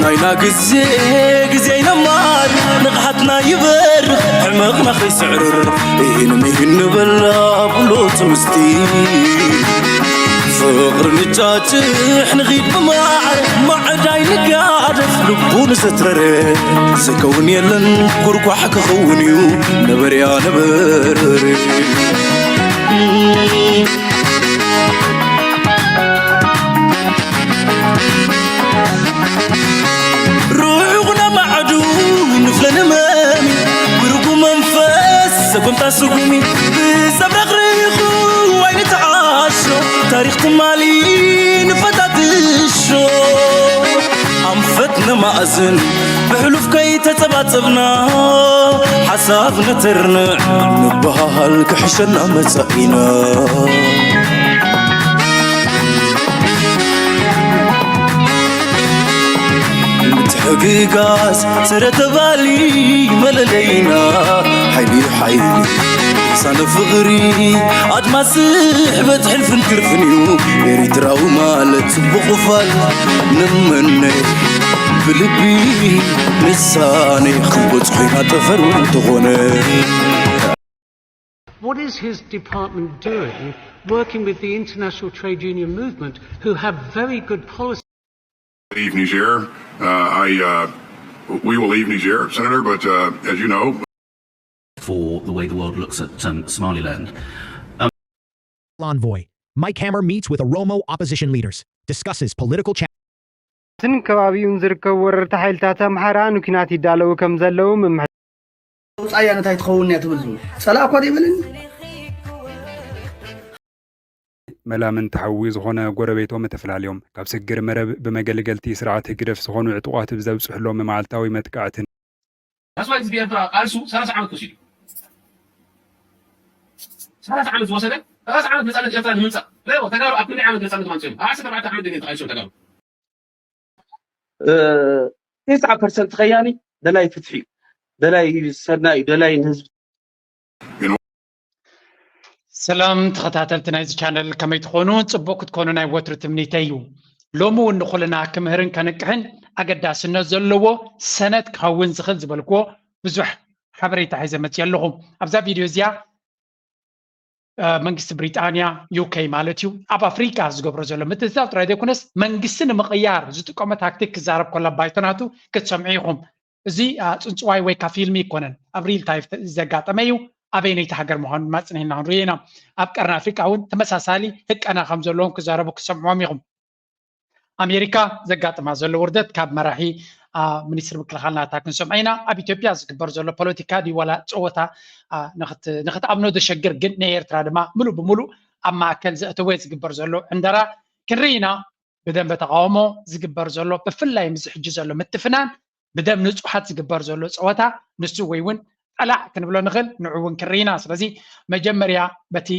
ናይና ግዜ ግዜ ይነማር ንቕሓትና ይበርኽ ሕመቕና ከይስዕርር ኢህን ምሂን ንበላ ብሎ ትምስቲ ፍቕሪ ንጫጭሕ ንኺድ ብማዕረ ማዕዳይ ንጋደፍ ልቡ ንዘትረረ ዝከውን የለን ጉርጓሕ ክኸውን እዩ ነበርያ ነበረ ርሑቕ ነማዕዱ ንፍለ ንመሚ ብርጉ መንፈስ ሰጎምታ ስጉሚ ብዘብረቕርቑ ኣይንተዓሾ ታሪኽ ትማሊ ንፈታትሾ ኣንፈት ነማእዝን ብሕሉፍ ከይተጸባጸብና ሓሳብ ነተርንዕ ንበሃል ክሕሸና መጻኢና ምትሕግጋዝ ስረ ተባሊ መለለይና ሓይሊ ሓይሊ ሳነ ፍቕሪ ኣድማስ ስሕበት ሕልፍን ክርፍን እዩ ኤሪትራዊ ማለት ጽቡቕ ፋል ንመነ ብልቢ ንሳነ ክንጎጽ ኮይና ጠፈር እንተኾነ What is his department doing working with the international trade union movement, who have very good policies? Leave Niger. Uh, I, uh, we will leave Niger, Senator, but uh, as you know, for the way the world looks at um, Somaliland. Envoy Mike Hammer meets with Oromo opposition leaders, discusses political challenges. ትን ከባቢኡን ዝርከቡ ወረርቲ ሓይልታት ኣምሓራ ንኲናት ይዳለዉ ከም ዘለዉ ምምሕ ውፃያ ነታይ ትኸውን እያ ትብል ዝብል ፀላእ እኳ ዘይበለኒ መላምንቲ ሓዊ ዝኾነ ጎረቤቶም ተፈላልዮም ካብ ስግር መረብ ብመገልገልቲ ስርዓት ህግደፍ ዝኾኑ ዕጡቓት ብዘብፅሕሎም መዓልታዊ መጥቃዕትን That's why ህዝቢ ኤርትራ ቃልሱ ሰላሳ ዓመት ወሲዱ። ሰላሳ ዓመት ዝወሰደ ሰላሳ ዓመት ነፃነት ኤርትራ ንምምፃእ ለ ተጋሩ ኣብ ክንደይ ዓመት ነፃነት ማምፅኦም ኣብ ዓሰርተ ኣርባዕተ ዓመት ድን ተቃልሶም ተጋሩ ተስዓ ፐርሰንት ከያኒ ደላይ ፍትሒ እዩ፣ ደላይ ሰናይ እዩ፣ ደላይ ንህዝቢ ሰላም ተኸታተልቲ ናይዚ ቻነል ከመይ ትኾኑ? ጽቡቕ ክትኮኑ ናይ ወትሩ ትምኒተይ እዩ። ሎሚ እውን ንኹልና ክምህርን ከንቅሕን ኣገዳስነት ዘለዎ ሰነድ ክኸውን ዝኽእል ዝበልክዎ ብዙሕ ሓበሬታ ሒዘ መፅየ ኣለኹ። ኣብዛ ቪድዮ እዚኣ መንግስቲ ብሪጣንያ ዩኬ ማለት እዩ ኣብ ኣፍሪቃ ዝገብሮ ዘሎ ምትእትታው ጥራይ ዘይኮነስ መንግስቲ ንምቕያር ዝጥቀሞ ታክቲክ ክዛረብ ከሎ ባይቶ ናቱ ክትሰምዑ ኢኹም። እዚ ጽንፅዋይ ወይ ካ ፊልሚ ይኮነን ኣብ ሪል ታይፍ ዘጋጠመ እዩ። ኣበይነይቲ ሃገር ምዃኑ ድማ ፅኒሕና ክንሪኦ ኢና። ኣብ ቀርኒ ኣፍሪቃ እውን ተመሳሳሊ ህቀና ከም ዘለዎም ክዛረቡ ክሰምዕዎም ኢኹም። ኣሜሪካ ዘጋጥማ ዘሎ ውርደት ካብ መራሒ ሚኒስትሪ ምክልኻል ናታ ክንሰምዖ ኢና። ኣብ ኢትዮጵያ ዝግበር ዘሎ ፖለቲካ ድዩ ዋላ ፀወታ ንክትኣምኖ ዘሸግር ግን ናይ ኤርትራ ድማ ምሉእ ብምሉእ ኣብ ማእከል ዘእተወ ዝግበር ዘሎ ዕንደራ ክንርኢ ኢና። ብደንበ ተቃውሞ ዝግበር ዘሎ ብፍላይ ምስ ሕጂ ዘሎ ምትፍናን ብደም ንጹሓት ዝግበር ዘሎ ጸወታ ንሱ ወይ እውን ጠላዕ ክንብሎ ንኽእል ንዑ እውን ክርኢ ኢና። ስለዚ መጀመርያ በቲ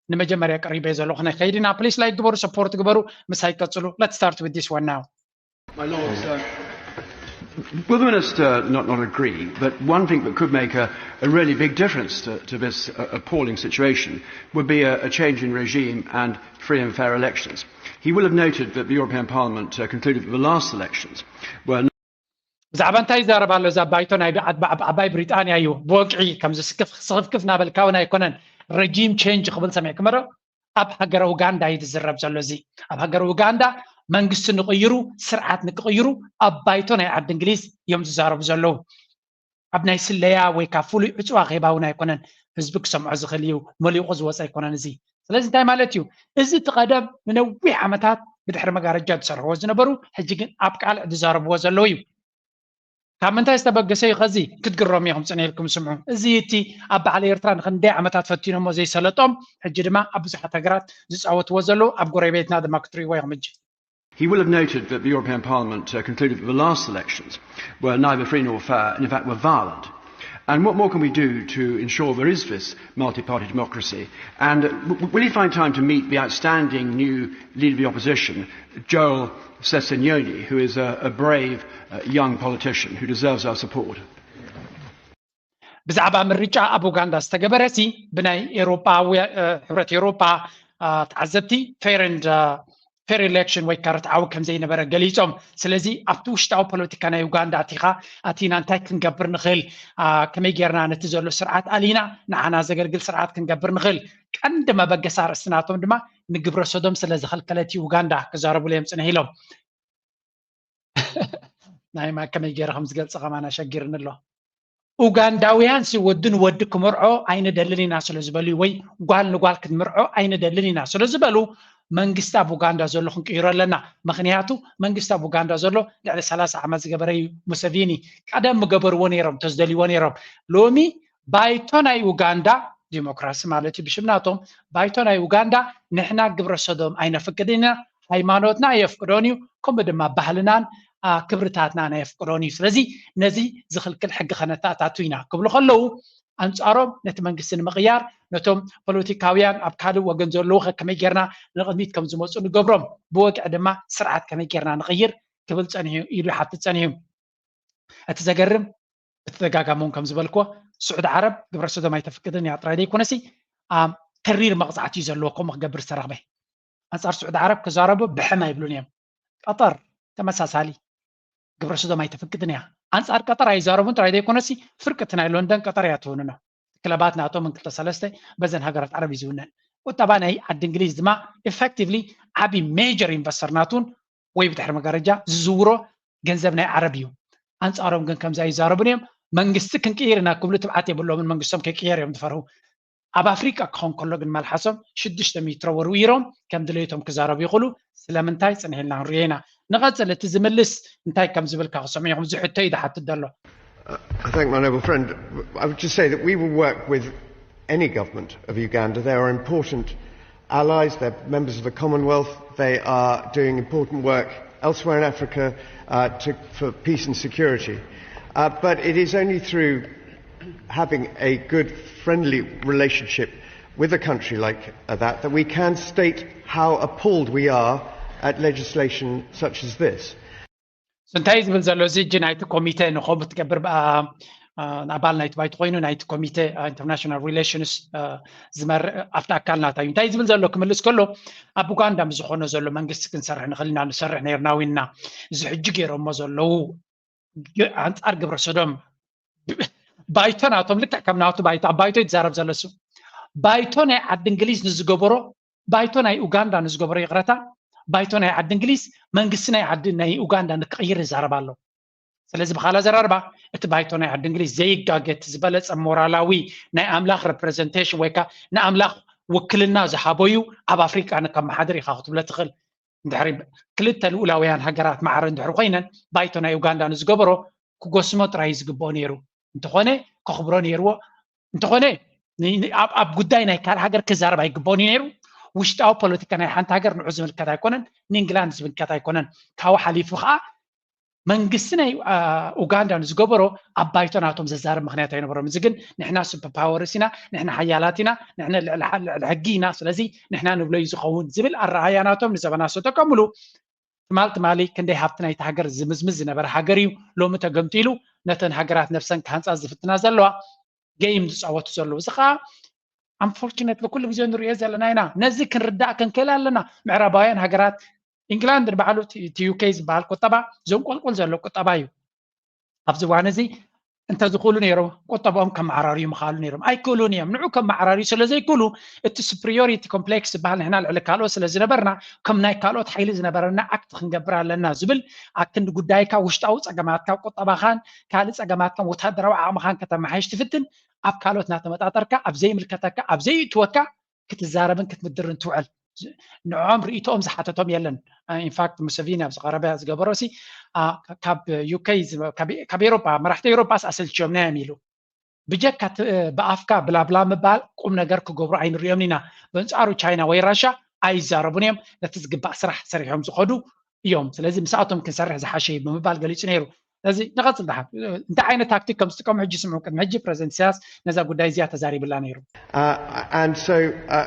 ንመጀመርያ ቀሪበ ዘለኹ ናይ ከይድና please like ግበሩ support ግበሩ ምሳይ ቀጽሉ። Let's start with this one now. My lords, uh, Will the Minister not, not agree that one thing that could make a, a really big difference to, to this uh, appalling situation would be a, a change in regime and free and fair elections? He will have noted that the European Parliament uh, concluded that the last elections were ብዛዕባ እንታይ ይዛረብ ኣሎ? እዛ ባይቶ ናይ ዓባይ ብሪጣንያ እዩ። ብወግዒ ከም ዝስክፍክፍ ናበልካ እውን ኣይኮነን። ረጂም ቼንጅ ክብል ሰሚዕክመ ዶ? ኣብ ሃገረ ኡጋንዳ እዩ ዝዝረብ ዘሎ። እዚ ኣብ ሃገረ ኡጋንዳ መንግስቲ ንቕይሩ ስርዓት ንክቕይሩ ኣብ ባይቶ ናይ ዓዲ እንግሊዝ እዮም ዝዛረቡ ዘለዉ። ኣብ ናይ ስለያ ወይ ካብ ፍሉይ ዕፅዋ ኼባ እውን ኣይኮነን። ህዝቢ ክሰምዖ ዝኽእል እዩ። መሊቑ ዝወፀ ኣይኮነን። እዚ ስለዚ እንታይ ማለት እዩ? እዚ እቲ ቀደም ንነዊሕ ዓመታት ብድሕሪ መጋረጃ ዝሰርሕዎ ዝነበሩ ሕጂ ግን ኣብ ቃልዕ ዝዛረብዎ ዘለዉ እዩ። ካብ ምንታይ ዝተበገሰ እዩ ኸዚ ክትግረሙ ኢኹም ፅን ኢልኩም ስምዑ። እዚ እቲ ኣብ በዓል ኤርትራ ንክንደይ ዓመታት ፈቲኖሞ ዘይሰለጦም ሕጂ ድማ ኣብ ብዙሓት ሃገራት ዝፃወትዎ ዘለዉ ኣብ ጎረቤትና ድማ ክትርእይዎ ኢኹም ሕጂ። He will have noted that the European Parliament uh, concluded that the last elections were neither free nor fair and in fact were violent. And what more can we do to ensure there is this multi-party democracy? And uh, w- will he find time to meet the outstanding new leader of the opposition, Joel Sessegnoni, who is a, a brave uh, young politician who deserves our support? ብዛዕባ ምርጫ ኣብ ኡጋንዳ ዝተገበረ ሲ ብናይ ኤሮጳ ሕብረት ኤሮጳ ተዓዘብቲ fair and fair election ወይ ከዓ ርትዓዊ ከም ዘይነበረ ገሊጾም። ስለዚ ኣብቲ ውሽጣዊ ፖለቲካ ናይ ኡጋንዳ ኣቲኻ ኣቲና እንታይ ክንገብር ንኽእል፣ ከመይ ጌርና ነቲ ዘሎ ስርዓት ኣሊና ንዓና ዘገልግል ስርዓት ክንገብር ንኽእል። ቀንዲ መበገሲ ኣርእስቲ ናቶም ድማ ንግብረ ሰዶም ስለ ዝኸልከለት እዩ ኡጋንዳ ክዛረቡሉ እዮም ጽንሕ ኢሎም። ናይ ማ ከመይ ገይረ ከም ዝገልጸ ከማን ኣሸጊርኒ ኣሎ። ኡጋንዳውያን ሲ ወዲ ንወዲ ክምርዖ ኣይንደልን ኢና ስለ ዝበሉ ወይ ጓል ንጓል ክትምርዖ ኣይንደልን ኢና ስለ ዝበሉ መንግስቲ ኣብ ኡጋንዳ ዘሎ ክንቅይሮ ኣለና። ምክንያቱ መንግስቲ ኣብ ኡጋንዳ ዘሎ ልዕሊ ሰላሳ ዓመት ዝገበረ እዩ ሙሰቪኒ። ቀደም ምገበርዎ ነይሮም ተዝደልይዎ ነይሮም። ሎሚ ባይቶ ናይ ኡጋንዳ ዲሞክራሲ ማለት እዩ ብሽም ናቶም ባይቶ ናይ ኡጋንዳ ንሕና ግብረ ሰዶም ኣይነፍቅድ ኢና፣ ሃይማኖትና ኣየፍቅዶን እዩ፣ ከምኡ ድማ ባህልናን ክብርታትናን ኣየፍቅዶን እዩ። ስለዚ ነዚ ዝኽልክል ሕጊ ከነተኣታቱ ኢና ክብሉ ከለዉ ኣንጻሮም ነቲ መንግስቲ ንምቕያር ነቶም ፖለቲካውያን ኣብ ካልእ ወገን ዘለዉ ከከመይ ጌርና ንቕድሚት ከም ዝመፁ ንገብሮም ብወግዒ ድማ ስርዓት ከመይ ጌርና ንቕይር ክብል ፀኒሑ ኢሉ ይሓትት ፀኒሑ። እቲ ዘገርም ብተደጋጋሚ እውን ከም ዝበልክዎ ስዑድ ዓረብ ግብረ ሰዶም ኣይተፍቅድን እያ ጥራይ ዘይኮነሲ ተሪር መቕፃዕቲ እዩ ዘለዎ ከምኡ ክገብር ዝተረኽበ። ኣንፃር ስዑድ ዓረብ ክዛረቡ ብሕም ኣይብሉን እዮም። ቀጠር ተመሳሳሊ ግብረ ሰዶም ኣይተፍቅድን እያ። ኣንፃር ቀጠር ኣይዛረቡን ጥራይ ዘይኮነሲ ፍርቂ እቲ ናይ ሎንደን ቀጠር እያ ትውንኖ። ክለባት ናቶም ን ክልተ ሰለስተ በዘን ሃገራት ዓረብ እዩ ዝውነን። ቁጠባ ናይ ዓዲ እንግሊዝ ድማ effectively ዓቢ major investor ናቱን ወይ ብድሕሪ መጋረጃ ዝዝውሮ ገንዘብ ናይ ዓረብ እዩ። ኣንፃሮም ግን ከምዚ ኣይዛረቡን እዮም። መንግስቲ ክንቅይር ኢና ክብሉ ትብዓት የብሎምን። መንግስቶም ከይቅየር እዮም ዝፈርሁ። ኣብ ኣፍሪቃ ክኸውን ከሎ ግን መልሓሶም ሽዱሽተ ሜትሮ ወርዊሮም ከም ድሌቶም ክዛረቡ ይኽእሉ። ስለምንታይ ፅንሕ ኢልና ክንሪኦ ኢና። ንቐፅል እቲ ዝምልስ እንታይ ከም ዝብል ካብ ክሰምዑ ኢኹም ዝሕቶ እዩ ዝሓትት ዘሎ። I thank my noble friend. I would just say that we will work with any government of Uganda. They are important allies, they're members of the Commonwealth, they are doing important work elsewhere in Africa uh, to, for peace and security. Uh, but it is only through having a good, friendly relationship with a country like uh, that that we can state how appalled we are at legislation such as this. እንታይ ዝብል ዘሎ እዚ እጂ ናይቲ ኮሚቴ ንኸምኡ ትገብር ኣባል ናይቲ ባይቶ ኮይኑ ናይቲ ኮሚቴ international relations ዝመርእ ኣብቲ ኣካል ናታ እዩ። እንታይ ዝብል ዘሎ ክምልስ ከሎ ኣብ ኡጋንዳ ምስ ዝኾነ ዘሎ መንግስቲ ክንሰርሕ ንኽእል ኢና ንሰርሕ ነይርና ዊንና እዚ ሕጂ ገይሮሞ ዘለዉ ኣንፃር ግብረ ሰዶም ባይቶ ናቶም ልክዕ ከም ናቱ ባይቶ ኣብ ባይቶ ይዛረብ ዘሎ እሱ ባይቶ ናይ ዓዲ እንግሊዝ ንዝገበሮ ባይቶ ናይ ኡጋንዳ ንዝገበሮ ይቕረታ ባይቶ ናይ ዓዲ እንግሊዝ መንግስቲ ናይ ዓዲ ናይ ኡጋንዳ ንክቕይር ይዛረብ ኣሎ። ስለዚ ብኻላ ዘራርባ እቲ ባይቶ ናይ ዓዲ እንግሊዝ ዘይጋገ እቲ ዝበለፀ ሞራላዊ ናይ ኣምላኽ representation ወይ ከዓ ንኣምላኽ ውክልና ዝሃቦ እዩ ኣብ ኣፍሪቃ ንከመሓድር ኢኻ ክትብሎ ትኽእል። እንድሕሪ ክልተ ልኡላውያን ሃገራት ማዕረ እንድሕሪ ኮይነን ባይቶ ናይ ኡጋንዳ ንዝገበሮ ክጎስሞ ጥራይ ዝግብኦ ነይሩ እንተኾነ ከኽብሮ ነይርዎ እንተኾነ ኣብ ጉዳይ ናይ ካልእ ሃገር ክዛረብ ኣይግብኦን እዩ ነይሩ። ውሽጣዊ ፖለቲካ ናይ ሓንቲ ሃገር ንዑ ዝምልከት ኣይኮነን፣ ንእንግላንድ ዝምልከት ኣይኮነን። ካብኡ ሓሊፉ ከዓ መንግስቲ ናይ ኡጋንዳ ንዝገበሮ ኣብ ባይቶ ናቶም ዘዛርብ ምክንያት ኣይነበሮም። እዚ ግን ንሕና super powers ኢና፣ ንሕና ሓያላት ኢና፣ ንሕና ልዕሊ ሕጊ ኢና፣ ስለዚ ንሕና ንብሎ እዩ ዝኸውን ዝብል ኣረኣያ ናቶም ንዘበናት ዝተጠቀምሉ ትማል ትማሊ ክንደይ ሃብቲ ናይቲ ሃገር ዝምዝምዝ ዝነበረ ሃገር እዩ ሎሚ ተገምጢሉ ነተን ሃገራት ነብሰን ክሃንፃ ዝፍትና ዘለዋ game ዝፃወቱ ዘለዉ እዚ ከዓ unfortunately ኩሉ ግዜ ንሪኦ ዘለና ኢና። ነዚ ክንርዳእ ክንክእል ኣለና። ምዕራባውያን ሃገራት ኢንግላንድ ንባዕሉ እቲ UK ዝበሃል ቁጠባ ዘንቆልቁል ዘሎ ቁጠባ እዩ። ኣብዚ እዋን እዚ እንተዝኽእሉ ነይሮም ቁጠብኦም ከመዓራርዩ ምኽኣሉ ነይሮም። ኣይክእሉን እዮም። ንዑ ከመዓራርዩ ስለ ዘይክእሉ እቲ superiority complex ዝበሃል ንሕና ልዕሊ ካልኦት ስለ ዝነበርና ከም ናይ ካልኦት ሓይሊ ዝነበረና ኣክት ክንገብር ኣለና ዝብል ኣክንዲ ጉዳይካ ውሽጣዊ ጸገማትካ ቁጠባኻን ካልእ ጸገማትካን ወታደራዊ ዓቕምኻን ከተመሓይሽ ትፍትን ኣብ ካልኦት እናተመጣጠርካ ኣብ ዘይምልከተካ ኣብ ዘይእትወካ ክትዛረብን ክትምድርን ትውዕል። ንዕኦም ርእይቶኦም ዝሓተቶም የለን። ኢንፋክት ሙሰቪኒ ኣብ ዝቐረበ ዝገበሮ ሲ ካብ ዩኬ ካብ ኤሮጳ መራሕቲ ኤሮጳስ ኣሰልችዮምና እዮም ኢሉ። ብጀካ ብኣፍካ ብላብላ ምባል ቁም ነገር ክገብሩ ኣይንሪኦምን ኢና። በንጻሩ ቻይና ወይ ራሻ ኣይዛረቡን እዮም። ነቲ ዝግባእ ስራሕ ሰሪሖም ዝኸዱ እዮም። ስለዚ ምስኣቶም ክንሰርሕ ዝሓሸ እዩ ብምባል ገሊጹ ነይሩ። ስለዚ ንቐጽል ደሓን እንታይ ዓይነት ታክቲክ ከም ዝጥቀሙ ሕጂ ስምዑ። ቅድሚ ሕጂ ፕረዚደንት ኢሳያስ ነዛ ጉዳይ እዚኣ ተዛሪብላ ነይሩ። And so uh,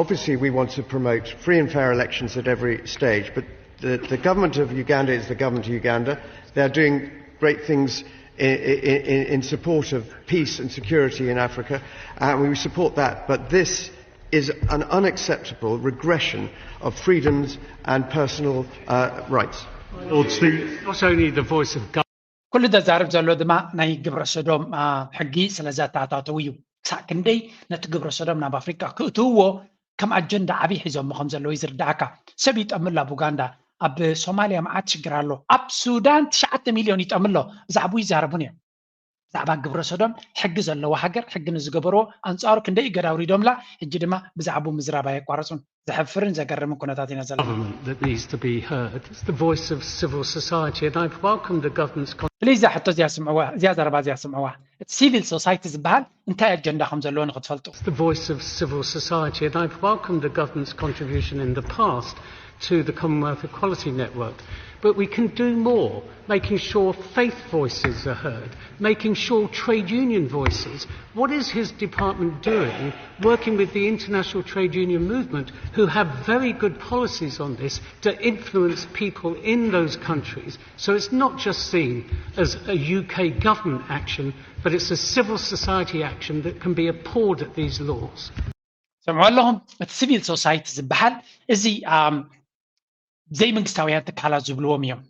obviously we want to promote free and fair elections at every stage, but the, the government of Uganda is the government of Uganda. They are doing great things in, in, in support of peace and security in Africa, and we support that. But this is an unacceptable regression of freedoms and personal uh, rights. Lord Speaker, not only the voice of government. ኩሉ ዘዛርብ ዘሎ ድማ ናይ ግብረ ሰዶም ሕጊ ስለ ዘተኣታተው እዩ። ክሳዕ ክንደይ ነቲ ግብረ ሰዶም ናብ ኣፍሪቃ ክእትውዎ ከም ኣጀንዳ ዓብዪ ሒዞሞ ከም ዘለዉ እዩ ዝርዳእካ። ሰብ ይጠምሎ ኣብ ኡጋንዳ፣ ኣብ ሶማልያ መዓት ሽግር ኣሎ። ኣብ ሱዳን ትሽዓተ ሚልዮን ይጠምሎ። ብዛዕባኡ ይዛረቡን እዮም። ብዛዕባ ግብረ ሰዶም ሕጊ ዘለዋ ሃገር፣ ሕጊ ንዝገበርዎ ኣንጻሩ ክንደይ እገዳ ኣውሪዶምላ፣ ሕጂ ድማ ብዛዕባኡ ምዝራብ ኣየቋረጹን። ዘሕፍርን ዘገርምን ኩነታት ኢና ዘለና። Government that needs to be heard. It's the voice of civil society, and I've welcomed the government's con- ፕሊዝ እዛ ሕቶ እዚኣ ስምዕዋ፣ እዚኣ ዘረባ እዚኣ ስምዕዋ። እቲ ሲቪል ሶሳይቲ ዝበሃል እንታይ ኣጀንዳ ከም ዘለዎ ንክትፈልጡ። It's the voice of civil society, and I've welcomed the government's contribution in the past to the Commonwealth Equality Network. But we can do more, making sure faith voices are heard, making sure trade union voices. What is his department doing, working with the international trade union movement, who have very good policies on this, to influence people in those countries? So it's not just seen as a U K government action, but it's a civil society action that can be a poured at these laws. ሰምዑ ኣለኹም። እቲ ሲቪል ሶሳይቲ ዝበሃል እዚ ዘይመንግስታውያን ትካላት ዝብልዎም እዮም።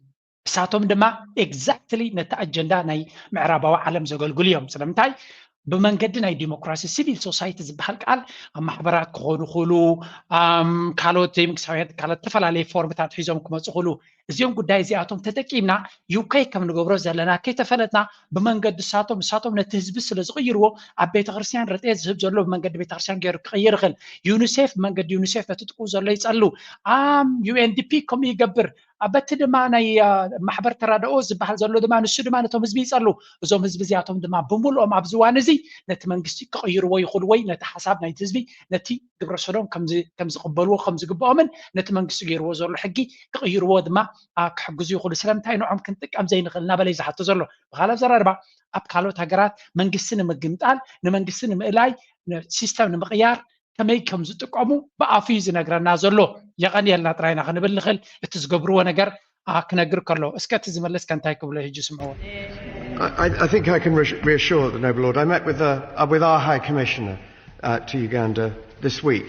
እሳቶም ድማ ኤግዛክትሊ ነቲ ኣጀንዳ ናይ ምዕራባዊ ዓለም ዘገልግሉ እዮም። ስለምንታይ? ብመንገዲ ናይ ዲሞክራሲ ሲቪል ሶሳይቲ ዝበሃል ቃል ኣብ ማሕበራት ክኾኑ ክሉ ካልኦት ዘይመንግስታውያን ትካላት ዝተፈላለየ ፎርምታት ሒዞም ክመፁ ክሉ እዚኦም ጉዳይ እዚኣቶም ተጠቂምና ዩኬ ከም ንገብሮ ዘለና ከይተፈለጥና ብመንገዲ እሳቶም እሳቶም ነቲ ህዝቢ ስለ ዝቕይርዎ ኣብ ቤተክርስትያን ረድኤት ዝህብ ዘሎ ብመንገዲ ቤተክርስትያን ገይሩ ክቕይር ይኽእል። ዩኒሴፍ ብመንገዲ ዩኒሴፍ ነቲ ጥቅኡ ዘሎ ይፀሉ። ኣም ዩኤንዲፒ ከምኡ ይገብር። በቲ ድማ ናይ ማሕበር ተራድኦ ዝበሃል ዘሎ ድማ ንሱ ድማ ነቶም ህዝቢ ይፀሉ። እዞም ህዝቢ እዚኣቶም ድማ ብምልኦም ኣብዚ እዋን እዚ ነቲ መንግስቲ ክቕይርዎ ይኽእሉ ወይ ነቲ ሓሳብ ናይቲ ህዝቢ ነቲ ግብረ ሰዶም ከም ዝቕበልዎ ከም ዝግብኦምን ነቲ መንግስቲ ገይርዎ ዘሎ ሕጊ ክቕይርዎ ድማ ክሕግዙ ይኽእሉ። ስለምንታይ ንዖም ክንጥቀም ዘይንኽእል እናበለ እዩ ዝሓቶ ዘሎ። ብኻልእ ኣዘራርባ ኣብ ካልኦት ሃገራት መንግስቲ ንምግምጣል ንመንግስቲ ንምእላይ ሲስተም ንምቕያር ከመይ ከም ዝጥቀሙ ብኣፉ እዩ ዝነግረና ዘሎ። የቐንየልና ጥራይና ክንብል ንኽእል። እቲ ዝገብርዎ ነገር ክነግር ከሎ እስከ እቲ ዝመለስ ከ እንታይ ክብሎ ሕጂ ስምዕዎ። I, I think I can reassure the Noble Lord. I met with, the, uh, with our High Commissioner uh, to Uganda this week,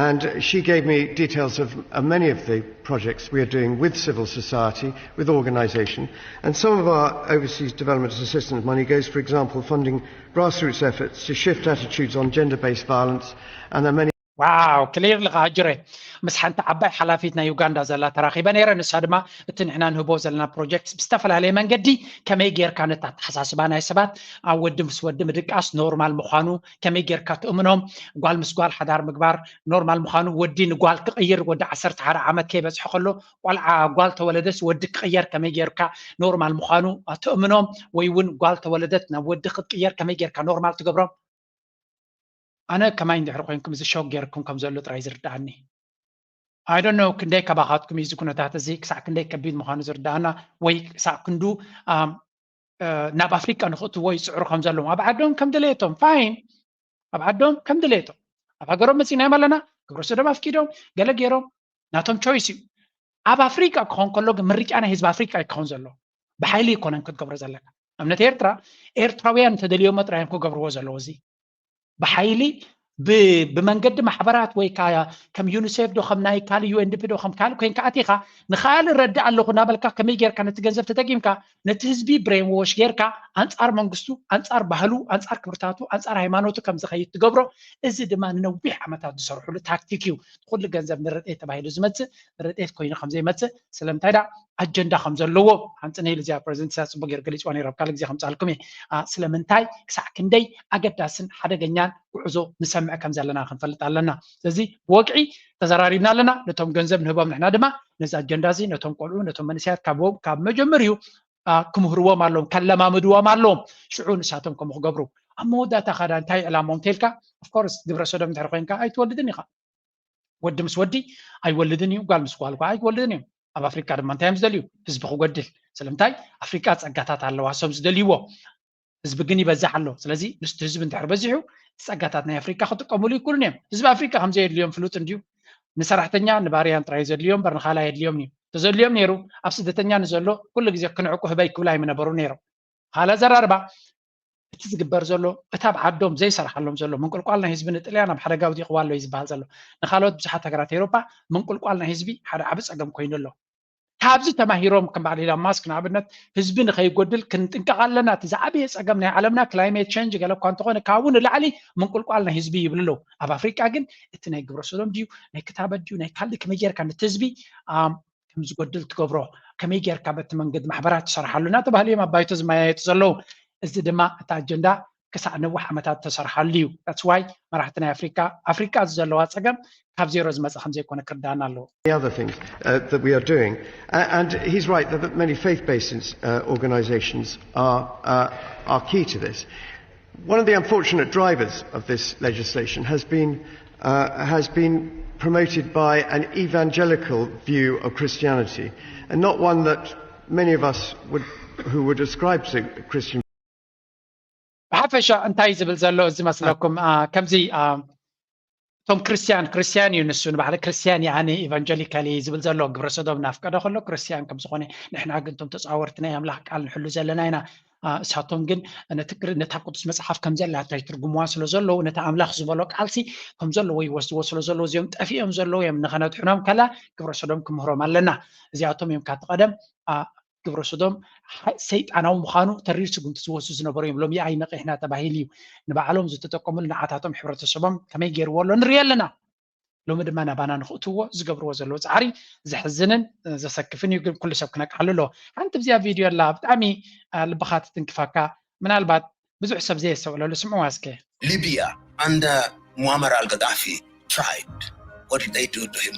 and she gave me details of uh, many of the projects we are doing with civil society, with organisation, and some of our overseas development assistance money goes, for example, funding grassroots efforts to shift attitudes on gender-based violence, and there are many ዋው ክሊር ልኻ ኣጅረ ምስ ሓንቲ ዓባይ ሓላፊት ናይ ዩጋንዳ ዘላ ተራኺበ ነይረ። ንሳ ድማ እቲ ንሕና ንህቦ ዘለና ፕሮጀክት ብዝተፈላለየ መንገዲ ከመይ ጌርካ ነቲ ኣተሓሳስባ ናይ ሰባት ኣብ ወዲ ምስ ወዲ ምድቃስ ኖርማል ምዃኑ ከመይ ጌርካ ትእምኖም፣ ጓል ምስ ጓል ሓዳር ምግባር ኖርማል ምዃኑ፣ ወዲ ንጓል ክቕይር ወዲ ዓሰርተ ሓደ ዓመት ከይበፅሐ ከሎ ቆልዓ ጓል ተወለደስ ወዲ ክቕየር ከመይ ጌርካ ኖርማል ምዃኑ ትእምኖም፣ ወይ እውን ጓል ተወለደት ናብ ወዲ ክትቅየር ከመይ ጌርካ ኖርማል ትገብሮም። ኣነ ከማይ እንድሕር ኮይንኩም እዚ ሾክ ጌርኩም ከም ዘሎ ጥራይ ዝርድኣኒ። I don't know ክንደይ ካባኻትኩም እዩ እዚ ኩነታት እዚ ክሳዕ ክንደይ ከቢድ ምዃኑ ዝርድኣና ወይ ክሳዕ ክንዱ ናብ ኣፍሪቃ ንኽእትዎ ይፅዕሩ ከም ዘለዎም ኣብ ዓዶም ከም ድሌቶም ፋይን ኣብ ዓዶም ከም ድሌቶም ኣብ ሃገሮም መፂናዮም ኣለና ግብረ ሰዶም ኣፍቂዶም ገለ ገይሮም ናቶም ቾይስ እዩ። ኣብ ኣፍሪቃ ክኸውን ከሎ ግን ምርጫ ናይ ህዝቢ ኣፍሪቃ እዩ ክኸውን ዘለዎ። ብሓይሊ ኣይኮነን ክትገብሮ ዘለካ። ኣብነት ኤርትራ ኤርትራውያን እንተደልዮሞ ጥራይ እዮም ክገብርዎ ዘለዎ። እዚ ብሓይሊ ብመንገዲ ማሕበራት ወይ ከዓ ከም ዩኒሴፍ ዶ ከም ናይ ካልእ ዩኤንዲፒ ዶ ከም ካልእ ኮይንካ ኣቲኻ ንኻልእ ረድእ ኣለኹ እናበልካ ከመይ ጌርካ ነቲ ገንዘብ ተጠቂምካ ነቲ ህዝቢ ብሬን ዎሽ ጌርካ ኣንፃር መንግስቱ ኣንፃር ባህሉ ኣንፃር ክብርታቱ ኣንፃር ሃይማኖቱ ከም ዝኸይድ ትገብሮ። እዚ ድማ ንነዊሕ ዓመታት ዝሰርሕሉ ታክቲክ እዩ። ኩሉ ገንዘብ ንረድኤት ተባሂሉ ዝመፅእ ንረድኤት ኮይኑ ከም ዘይመፅእ ስለምንታይ ዳ ኣጀንዳ ከም ዘለዎ ሓንቲ ነይሉ እዚኣ ፕሬዚደንት ኢሳያስ ፅቡቅ ገይሩ ገሊፅዋ ነይሩ ኣብ ካልእ ግዜ ከምፃልኩም እየ። ስለምንታይ ክሳዕ ክንደይ ኣገዳስን ሓደገኛን ጉዕዞ ንሰምዕ ከም ዘለና ክንፈልጥ ኣለና። ስለዚ ብወግዒ ተዘራሪብና ኣለና። ነቶም ገንዘብ ንህቦም ንሕና ድማ ነዚ ኣጀንዳ እዚ ነቶም ቆልዑ ነቶም መንእሰያት ካብ መጀመሪኡ ክምህርዎም ኣለዎም ከለማምድዎም ኣለዎም። ሽዑ ንሳቶም ከምኡ ክገብሩ ኣብ መወዳእታ ካዳ እንታይ ዕላሞም ተልካ ኦፍኮርስ ግብረ ሰዶም እንድሕር ኮይንካ ኣይትወልድን ኢኻ። ወዲ ምስ ወዲ ኣይወልድን እዩ፣ ጓል ምስ ጓል ኳ ኣይወልድን እዩ። ኣብ ኣፍሪቃ ድማ እንታይ እዮም ዝደልዩ? ህዝቢ ክጎድል። ስለምንታይ? ኣፍሪቃ ጸጋታት ኣለዋ፣ እሶም ዝደልይዎ። ህዝቢ ግን ይበዝሕ ኣሎ። ስለዚ ምስቲ ህዝቢ እንድሕር በዚሑ፣ ጸጋታት ናይ ኣፍሪቃ ክጥቀሙሉ ይክእሉን እዮም። ህዝቢ ኣፍሪቃ ከም ዘየድልዮም ፍሉጥ እንድዩ። ንሰራሕተኛ ንባርያን ጥራይ ዘድልዮም እምበር ንኻልእ ኣየድልዮምን እዩ። ተዘድልዮም ነይሩ፣ ኣብ ስደተኛ ንዘሎ ኩሉ ግዜ ክንዕቁ ህበይ ክብላ ኣይምነበሩ ነይሮም። ካልእ ኣዘራርባ እቲ ዝግበር ዘሎ እቲ ኣብ ዓዶም ዘይሰርሓሎም ዘሎ ምንቁልቋል ናይ ህዝቢ ንጥልያን ኣብ ሓደጋ ኣውዲቕዋ ኣሎ እዩ ዝበሃል ዘሎ። ንካልኦት ብዙሓት ሃገራት ኤውሮጳ ምንቁልቋል ናይ ህዝቢ ሓደ ዓቢ ጸገም ኮይኑ ኣሎ። ካብዚ ተማሂሮም ከም በዓል ኢላን ማስክ ንኣብነት ህዝቢ ንኸይጎድል ክንጥንቀቕ ኣለና፣ እቲ ዝዓበየ ጸገም ናይ ዓለምና ክላይሜት ቸንጅ ገለ እኳ እንተኾነ ካብኡ ንላዕሊ ምንቁልቋል ናይ ህዝቢ ይብሉ ኣለዉ። ኣብ ኣፍሪቃ ግን እቲ ናይ ግብረ ሰዶም ድዩ ናይ ክታበት ድዩ ናይ ካልእ ከመይ ጌርካ ነቲ ህዝቢ ከም ዝጎድል ትገብሮ፣ ከመይ ጌርካ በቲ መንገዲ ማሕበራት ትሰርሓሉ እናተባህሉ እዮም ኣብ ባይቶ ዝመያየጡ ዘለዉ። እዚ ድማ እቲ ኣጀንዳ ክሳዕ ነዊሕ ዓመታት ተሰርሓሉ እዩ። That's why መራሕቲ ናይ ኣፍሪካ ኣፍሪካ እዚ ዘለዋ ፀገም ካብ ዜሮ ዝመፀ ከም ዘይኮነ ክርዳእና ኣለዎ። The other things uh, that we are doing, uh, and he's right that many faith-based uh, organisations are uh, are key to this. One of the unfortunate drivers of this legislation has been uh, has been promoted by an evangelical view of Christianity, and not one that many of us would, who would ascribe to Christian ብሓፈሻ እንታይ ዝብል ዘሎ እዚ መስለኩም? ከምዚ እቶም ክርስትያን ክርስትያን እዩ ንሱ ንባዕሉ ክርስትያን ይኣኒ ኢቫንጀሊካል እዩ ዝብል ዘሎ ግብረ ሰዶም እናፍቀደ ከሎ ክርስትያን ከም ዝኾነ፣ ንሕና ግን እቶም ተፃወርቲ ናይ ኣምላኽ ቃል ንሕሉ ዘለና ኢና። እሳቶም ግን ነታ ቅዱስ መፅሓፍ ከም ዘላታ ይትርጉምዋ ስለ ዘለዉ ነቲ ኣምላኽ ዝበሎ ቃልሲ ከም ዘለዎ ይወስድዎ ስለ ዘለዉ እዚኦም ጠፊኦም ዘለዉ እዮም። ንኸነድሕኖም ከላ ግብረ ሰዶም ክምህሮም ኣለና። እዚኣቶም እዮም ካብቲ ቀደም ግብረ ሶዶም ሰይጣናዊ ምዃኑ ተሪር ስጉምቲ ዝወስዱ ዝነበሩ እዮም። ሎሚ ኣይ ነቒሕና ተባሂሉ እዩ ንባዕሎም ዝተጠቀሙሉ ንዓታቶም ሕብረተሰቦም ከመይ ገይርዎ ኣሎ ንርኢ ኣለና። ሎሚ ድማ ናባና ንኽእትዎ ዝገብርዎ ዘለዉ ፃዕሪ ዘሕዝንን ዘሰክፍን እዩ። ግን ኩሉ ሰብ ክነቅሓሉ ኣለዎ። ሓንቲ ብዚኣ ቪድዮ ኣላ ብጣዕሚ ልብኻ ትትንክፈካ፣ ምናልባት ብዙሕ ሰብ ዘየስተውዕለሉ ስምዕዋ እስከ። Libya under Muammar al-Gaddafi tried. What did they do to him?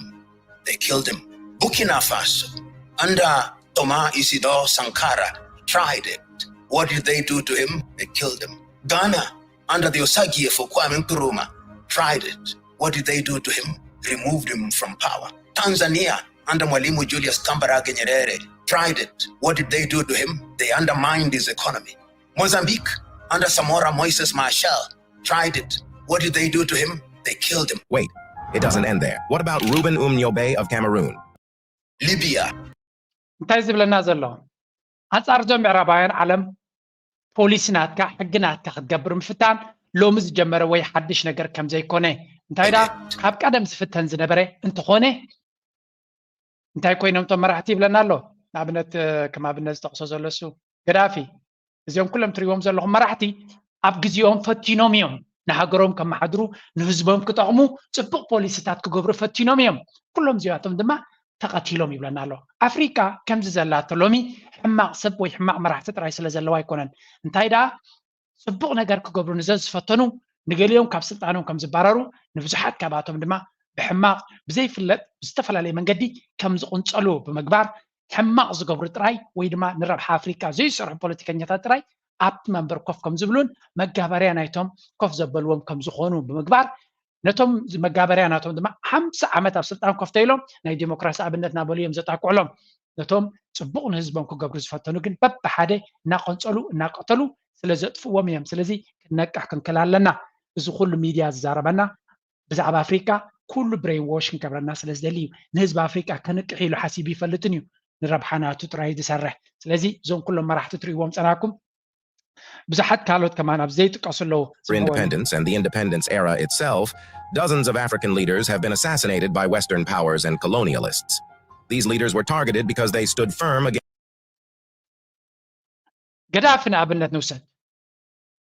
They killed him. Burkina Faso under Thomas Isidore Sankara tried it. What did they do to him? They killed him. Ghana under the Osagie for Kwame Nkrumah tried it. What did they do to him? Removed him from power. Tanzania under Mwalimu Julius Kambarage Nyerere tried it. What did they do to him? They undermined his economy. Mozambique under Samora Moises Machel tried it. What did they do to him? They killed him. Wait, it doesn't end there. What about Ruben Umnyobe of Cameroon? Libya. እንታይ ዝብለና ዘሎ? ኣንጻር እዞም ምዕራባውያን ዓለም ፖሊሲ ናትካ ሕጊ ናትካ ክትገብር ምፍታን ሎሚ ዝጀመረ ወይ ሓድሽ ነገር ከም ዘይኮነ እንታይ ዳ ካብ ቀደም ዝፍተን ዝነበረ እንተኾነ እንታይ ኮይኖም እቶም መራሕቲ ይብለና ኣሎ። ንኣብነት ከም ኣብነት ዝጠቕሶ ዘሎ እሱ ገዳፊ እዚኦም ኩሎም ትሪዎም ዘለኹም መራሕቲ ኣብ ግዜኦም ፈቲኖም እዮም ንሃገሮም ከመሓድሩ ንህዝቦም ክጠቕሙ ፅቡቕ ፖሊሲታት ክገብሩ ፈቲኖም እዮም። ኩሎም እዚኣቶም ድማ ተቐቲሎም ይብለና ኣሎ። ኣፍሪቃ ከምዚ ዘላቶ ሎሚ ሕማቕ ሰብ ወይ ሕማቕ መራሕቲ ጥራይ ስለ ዘለዋ ኣይኮነን። እንታይ ደኣ ፅቡቕ ነገር ክገብሩ ንዘዝፈተኑ ንገሊኦም ካብ ስልጣኖም ከም ዝባረሩ ንብዙሓት ካብኣቶም ድማ ብሕማቕ ብዘይፍለጥ ብዝተፈላለየ መንገዲ ከም ዝቕንፀሉ ብምግባር ሕማቕ ዝገብሩ ጥራይ ወይ ድማ ንረብሓ ኣፍሪቃ ዘይሰርሑ ፖለቲከኛታት ጥራይ ኣብቲ መንበር ኮፍ ከም ዝብሉን መጋበርያ ናይቶም ኮፍ ዘበልዎም ከም ዝኾኑ ብምግባር ነቶም መጋበርያ ናቶም ድማ ሓምሳ ዓመት ኣብ ስልጣን ኮፍ ተኢሎም ናይ ዲሞክራሲ ኣብነት እናበሉ እዮም ዘጣቅዕሎም። ነቶም ፅቡቕ ንህዝቦም ክገብሩ ዝፈተኑ ግን በብሓደ እናቐንፀሉ እናቐተሉ ስለ ዘጥፍዎም እዮም። ስለዚ ክንነቅሕ ክንክል ኣለና። እዚ ኩሉ ሚድያ ዝዛረበና ብዛዕባ ኣፍሪቃ ኩሉ ብሬን ዎሽ ክንገብረና ስለ ዝደሊ እዩ። ንህዝቢ ኣፍሪቃ ክንቅሕ ኢሉ ሓሲቡ ይፈልጥን እዩ። ንረብሓ ናቱ ጥራይ ዝሰርሕ። ስለዚ እዞም ኩሎም መራሕቲ ትርእይዎም ጸናኩም ብዙሓት ካልኦት ከማን ኣብ ዘይጥቀሱ ኣለዉ። For independence and the independence era itself, dozens of African leaders have been assassinated by Western powers and colonialists. These leaders were targeted because they stood firm against ገዳፊ ንኣብነት ንውሰድ።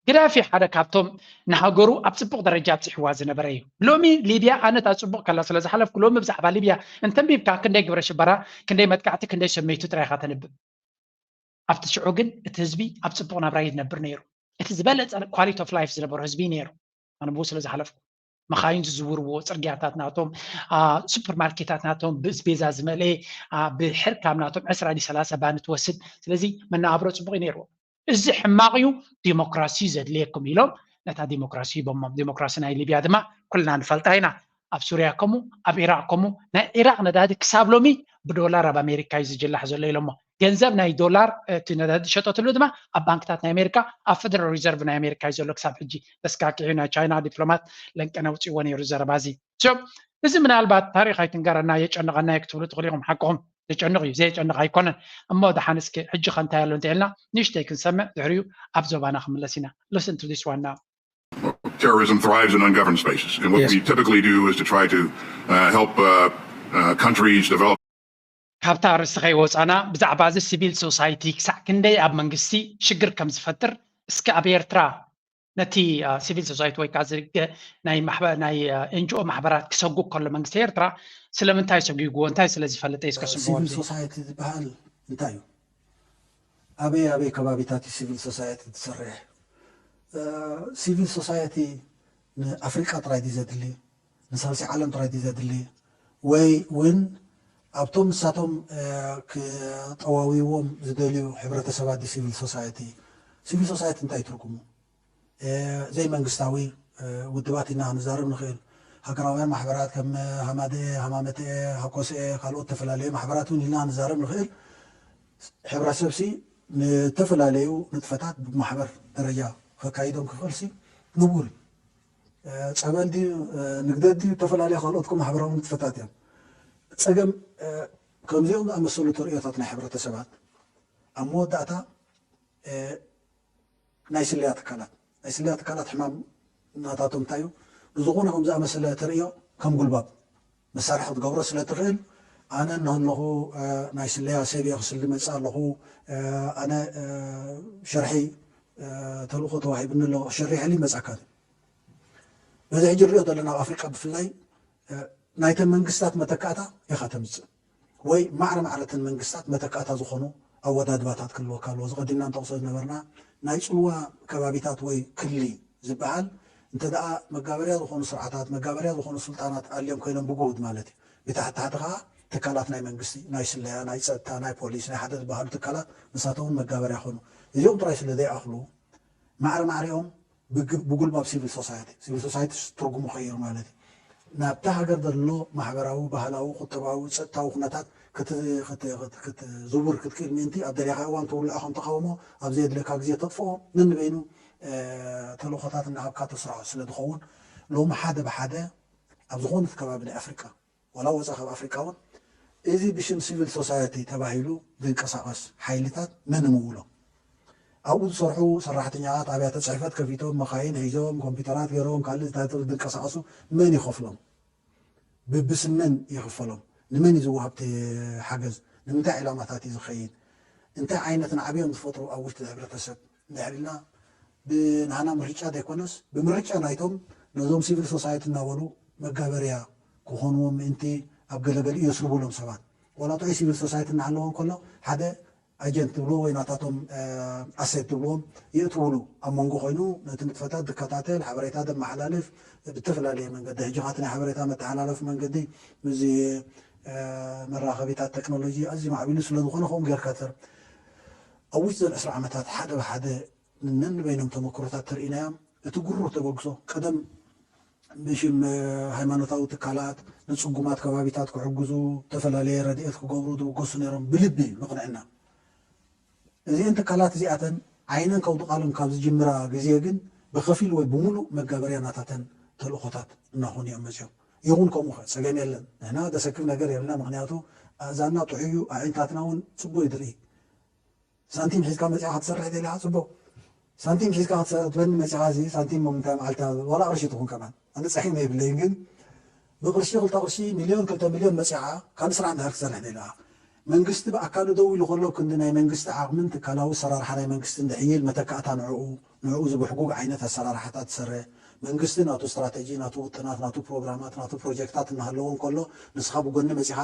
ገዳፊ ሓደ ካብቶም ንሃገሩ ኣብ ፅቡቕ ደረጃ ኣብፅሕዋ ዝነበረ እዩ። ሎሚ ሊብያ ኣነ እታ ፅቡቕ ከላ ስለ ዝሓለፍኩ ሎሚ ብዛዕባ ሊብያ እንተንቢብካ ክንደይ ግብረ ሽበራ፣ ክንደይ መጥቃዕቲ፣ ክንደይ ሰመይቱ ጥራይ ኢኻ ተንብብ። ኣብቲ ሽዑ ግን እቲ ህዝቢ ኣብ ፅቡቕ ናብራ ይነብር ነይሩ። እቲ ዝበለፀ ኳሊቲ ኦፍ ላይፍ ዝነበሮ ህዝቢ ነይሩ። ኣነ ብኡ ስለ ዝሓለፍኩ መኻይን ዝዝውርዎ ፅርግያታት ናቶም ሱፐርማርኬታት ናቶም ብስቤዛ ዝመልኤ ብሕርካም ናቶም ዕስራ ዲ ሰላሳ ባኒ ትወስድ ስለዚ መነባብሮ ፅቡቅ እዩ ነይርዎ እዚ ሕማቅ እዩ ዲሞክራሲ እዩ ዘድልየኩም ኢሎም ነታ ዲሞክራሲ ሂቦሞም ዲሞክራሲ ናይ ሊብያ ድማ ኩልና ንፈልጣ ኢና ኣብ ሱርያ ከምኡ ኣብ ኢራቅ ከምኡ ናይ ኢራቅ ነዳዲ ክሳብ ሎሚ ብዶላር ኣብ ኣሜሪካ እዩ ዝጅላሕ ዘሎ ኢሎሞ ገንዘብ ናይ ዶላር እቲ ነዳዲ ዝሸጠትሉ ድማ ኣብ ባንክታት ናይ ኣሜሪካ ኣብ ፈደራል ሪዘርቭ ናይ ኣሜሪካ እዩ ዘሎ ክሳብ ሕጂ በስካኪ ናይ ቻይና ዲፕሎማት ለንቀን ኣውፅዎ ነይሩ ዘረባ እዚ እዚ ምናልባት ታሪክ ኣይትንገረና የጨንቀና ክትብሉ ትኽእሉ ኢኹም ሓቅኹም ዘጨንቕ እዩ፣ ዘየጨንቕ ኣይኮነን። እሞ ደሓን እስኪ ሕጂ ከ እንታይ ኣሎ እንተኢልና ንእሽተይ ክንሰምዕ፣ ድሕሪኡ ኣብ ዞባና ክምለስ ኢና። Listen to this one now. Terrorism thrives in ungoverned spaces. And what Yes. we typically do is to try to uh, help uh, uh, countries develop. ካብታ ኣርእስቲ ከይወፃና ብዛዕባ እዚ ሲቪል ሶሳይቲ ክሳዕ ክንደይ ኣብ መንግስቲ ሽግር ከም ዝፈጥር እስኪ ኣብ ኤርትራ ነቲ ሲቪል ሶሳይቲ ወይ ከዓ ዝርገ ናይ ማሕበ- ናይ ኤንጂኦ ማሕበራት ክሰጉ ከሎ መንግስቲ ኤርትራ ስለምንታይ ሰጉግዎ እንታይ ስለ ዝፈልጠ እዩ እስከ ስምዕዎ ሲቪል እስኪ። ሶሳይቲ ዝበሃል እንታይ እዩ? ኣበይ ኣበይ ከባቢታት እዩ ሲቪል ሶሳይቲ ዝሰርሕ? ሲቪል ሶሳይቲ ንኣፍሪቃ ጥራይ ድዩ ዘድሊ? ንሳልሲ ዓለም ጥራይ ድዩ ዘድሊ? ወይ እውን ኣብቶም ንሳቶም ክጠዋውይዎም ዝደልዩ ሕብረተሰባት ድዩ ሲቪል ሶሳይቲ? ሲቪል ሶሳይቲ እንታይ ትርጉሙ? ዘይመንግስታዊ ውድባት ኢና ክንዛረብ ንኽእል። ሃገራውያን ማሕበራት ከም ሃማደኤ፣ ሃማመተኤ፣ ሃኮሰኤ ካልኦት ተፈላለዩ ማሕበራት እውን ኢልና ክንዛረብ ንኽእል። ሕብረተሰብ ሲ ንተፈላለዩ ንጥፈታት ብማሕበር ደረጃ ከካይዶም ክኽእል ሲ ንቡር እዩ። ጸበል ድዩ ንግደት ድዩ ዝተፈላለዩ ካልኦት ማሕበራዊ ንጥፈታት እዮም። ጸገም ከምዚኦም ዝኣመሰሉ ተርእዮታት ናይ ሕብረተሰባት ኣብ መወዳእታ ናይ ስለያ ትካላት ናይ ስለያ ትካላት ሕማም ናታቶም እንታይ እዩ? ንዝኾነ ከም ዝኣመሰለ ተርእዮ ከም ጉልባብ መሳርሒ ክትገብሮ ስለ ትኽእል ኣነ እናሃለኹ ናይ ስለያ ሰብ እየ ክስሊ መፅእ ኣለኹ ኣነ ሸርሒ ተልእኾ ተዋሂብኒ ኣሎ ሸሪሐሊ ይመፅኣካ እዩ። በዚ ሕጂ ንሪኦ ዘለና ኣብ ኣፍሪቃ ብፍላይ ናይተን መንግስታት መተካእታ ኢኻ ተምፅእ ወይ ማዕረ ማዕረተን መንግስታት መተካእታ ዝኾኑ ኣወዳድባታት ክህልወካ ኣለዎ። ዝቐዲምና ንጠቕሶ ዝነበርና ናይ ፅልዋ ከባቢታት ወይ ክሊ ዝበሃል እንተ ደኣ መጋበርያ ዝኾኑ ስርዓታት መጋበርያ ዝኾኑ ስልጣናት ኣልዮም ኮይኖም ብጉሁድ ማለት እዩ። ብታሕቲ ታሕቲ ከዓ ትካላት ናይ መንግስቲ ናይ ስለያ ናይ ፀጥታ ናይ ፖሊስ ናይ ሓደ ዝበሃሉ ትካላት ንሳቶም እውን መጋበርያ ኮኑ። እዚኦም ጥራይ ስለ ዘይኣኽሉ ማዕረ ማዕሪኦም ብጉልባብ ሲቪል ሶሳይቲ ሲቪል ሶሳይቲ ትርጉሙ ቀይሩ ማለት እዩ። ናብታ ሃገር ዘሎ ማሕበራዊ ባህላዊ ቁጠባዊ ፀጥታዊ ኩነታት ክትዝውር ክትክእል ምእንቲ ኣብ ደሊኻ እዋን ትውልዖ ከም ተቃውሞ ኣብ ዘየድለካ ግዜ ተጥፍኦ ነንበይኑ ተልእኾታት እናሃብካ ተስርዖ ስለ ዝኸውን ሎሚ ሓደ ብሓደ ኣብ ዝኾነት ከባቢ ናይ ኣፍሪቃ ዋላ ወፃ ካብ ኣፍሪቃ እውን እዚ ብሽም ሲቪል ሶሳይቲ ተባሂሉ ዝንቀሳቐስ ሓይልታት መን ምውሎ ኣብኡ ዝሰርሑ ሰራሕተኛታት ኣብያተ ፅሕፈት ከፊቶም መኻይን ሒዞም ኮምፒውተራት ገይሮም ካልእ ዝንቀሳቐሱ መን ይኸፍሎም? ብብስም መን ይኽፈሎም? ንመን እዩ ዝወሃብ እቲ ሓገዝ? ንምንታይ ዕላማታት እዩ ዝኸይድ? እንታይ ዓይነት ናዕብዮም ዝፈጥሩ ኣብ ውሽጢ ሕብረተሰብ እንድሕር ኢልና ብናህና ምርጫ ዘይኮነስ ብምርጫ ናይቶም ነዞም ሲቪል ሶሳይቲ እናበሉ መጋበርያ ክኾንዎም ምእንቲ ኣብ ገለገሊኡ የስርቡሎም ሰባት ዋላ ጥዑይ ሲቪል ሶሳይቲ እናሃለዎ እንከሎ ሓደ ኣጀንት ትብልዎ ወይ ናታቶም ኣሴት ትብልዎም የእትውሉ ኣብ መንጎ ኮይኑ ነቲ ንጥፈታት ዝከታተል ሓበሬታ ዘመሓላልፍ ብተፈላለየ መንገዲ ሕጂ ካቲ ናይ ሓበሬታ መተሓላለፊ መንገዲ እዚ መራኸቢታት ቴክኖሎጂ ኣዝዩ ማዕቢሉ ስለዝኾነ ከምኡ ጌርካ ትር ኣብ ውሽጢ ዘን ዕስራ ዓመታት ሓደ ብሓደ ነንበይኖም ተመክሮታት ተርእናዮም እቲ ጉሩር ተበግሶ ቀደም ብሽም ሃይማኖታዊ ትካላት ንፅጉማት ከባቢታት ክሕግዙ ዝተፈላለየ ረድኤት ክገብሩ ዝብገሱ ነይሮም ብልቢ ምቕንዕና እዚአን ትካላት እዚኣተን ዓይነን ከውድቓሎም ካብ ዝጅምራ ግዜ ግን ብኸፊል ወይ ብምሉእ መጋበርያ ናታተን ተልእኾታት እናኾኑ እዮም መፅዮም። ይኹን ከምኡ ኸ ፀገም የለን። ንሕና ዘሰክፍ ነገር የብልና። ምኽንያቱ ኣእዛንና ጥዑይ እዩ፣ ኣዒንታትና እውን ፅቡቅ እዩ ዝርኢ። ሳንቲም ሒዝካ መፂኻ ክትሰርሕ ደሊኻ ፅቡቅ፣ ሳንቲም ሒዝካ ክትበኒ መፂኻ እዚ ሳንቲም ምንታይ መዓልታ ዋላ ቅርሺ ትኹን ከማን ኣነ ፀሒመ የብለይን ግን ብቅርሺ ክልተ ቅርሺ ሚልዮን ክልተ ሚልዮን መፂኻ ካልእ ስራሕ እንድሕር ክትሰርሕ ደሊኻ መንግስቲ ብኣካሉ ደው ኢሉ ከሎ ክንዲ ናይ መንግስቲ ዓቕምን ትካላዊ ኣሰራርሓ ናይ መንግስቲ እንድሕይል መተካእታ ንዕኡ ንዕኡ ዝብሕጉግ ዓይነት ኣሰራርሓታት ትሰርሕ መንግስቲ ናቱ ስትራተጂ ናቱ ውጥናት ናቱ ፕሮግራማት ናቱ ፕሮጀክታት እናሃለዎ እንከሎ ንስኻ ብጎኒ መፂኻ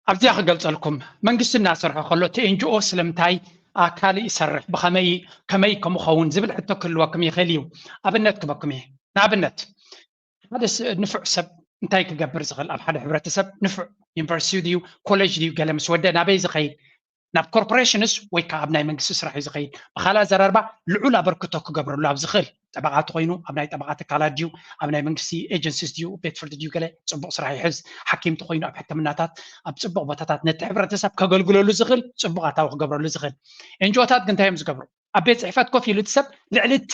ኣብዚኣ ክገልፀልኩም መንግስቲ እናሰርሖ ከሎ እቲ ኤንጂኦ ስለምንታይ ኣካል ይሰርሕ ብኸመይ ከመይ ከምኸውን ዝብል ሕቶ ክህልወኩም ይኽእል እዩ ኣብነት ክበኩም እየ ንኣብነት ሓደ ንፉዕ ሰብ እንታይ ክገብር ዝኽእል ኣብ ሓደ ሕብረተሰብ ንፉዕ ዩኒቨርሲቲ ድዩ ኮሌጅ ድዩ ገለ ምስ ወደ ናበይ ዝኸይድ ናብ ኮርፖሬሽንስ ወይ ከዓ ኣብ ናይ መንግስቲ ስራሕ እዩ ዝኸይድ ብካልእ ኣዘራርባ ልዑል ኣበርክቶ ክገብረሉ ኣብ ዝኽእል ጠበቃ ተኮይኑ ኣብ ናይ ጠበቃ ትካላት ድዩ ኣብ ናይ መንግስቲ ኤጀንሲስ ድዩ ቤት ፍርዲ ድዩ ገለ ፅቡቅ ስራሕ ይሕዝ ሓኪም ተኮይኑ ኣብ ሕክምናታት ኣብ ፅቡቅ ቦታታት ነቲ ሕብረተሰብ ከገልግለሉ ዝኽእል ፅቡቅ ኣታዊ ክገብረሉ ዝኽእል ኤንጂኦታት ግን እንታይ እዮም ዝገብሩ ኣብ ቤት ፅሕፈት ኮፍ ኢሉ እቲ ሰብ ልዕሊ እቲ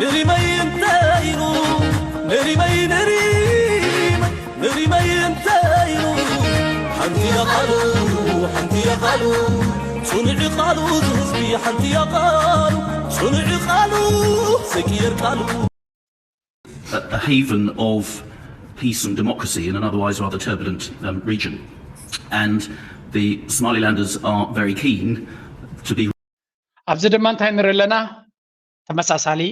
ንሪመይ እንታይ ኢሉ ንሪመይ ንሪመይ ንሪመይ እንታይ ኢሉ ሓንቲ እያ ቃሉ ሓንቲ እያ ቃሉ ጽኑዕ ቃሉ ዝህዝቢ ሓንቲ እያ ቃሉ ጽኑዕ ቃሉ ዘይቅየር ቃሉ a haven of peace and democracy in an otherwise rather turbulent um, region. And the Somalilanders are very keen to be. ኣብዚ ድማ እንታይ ንርኢ ኣለና? ተመሳሳሊ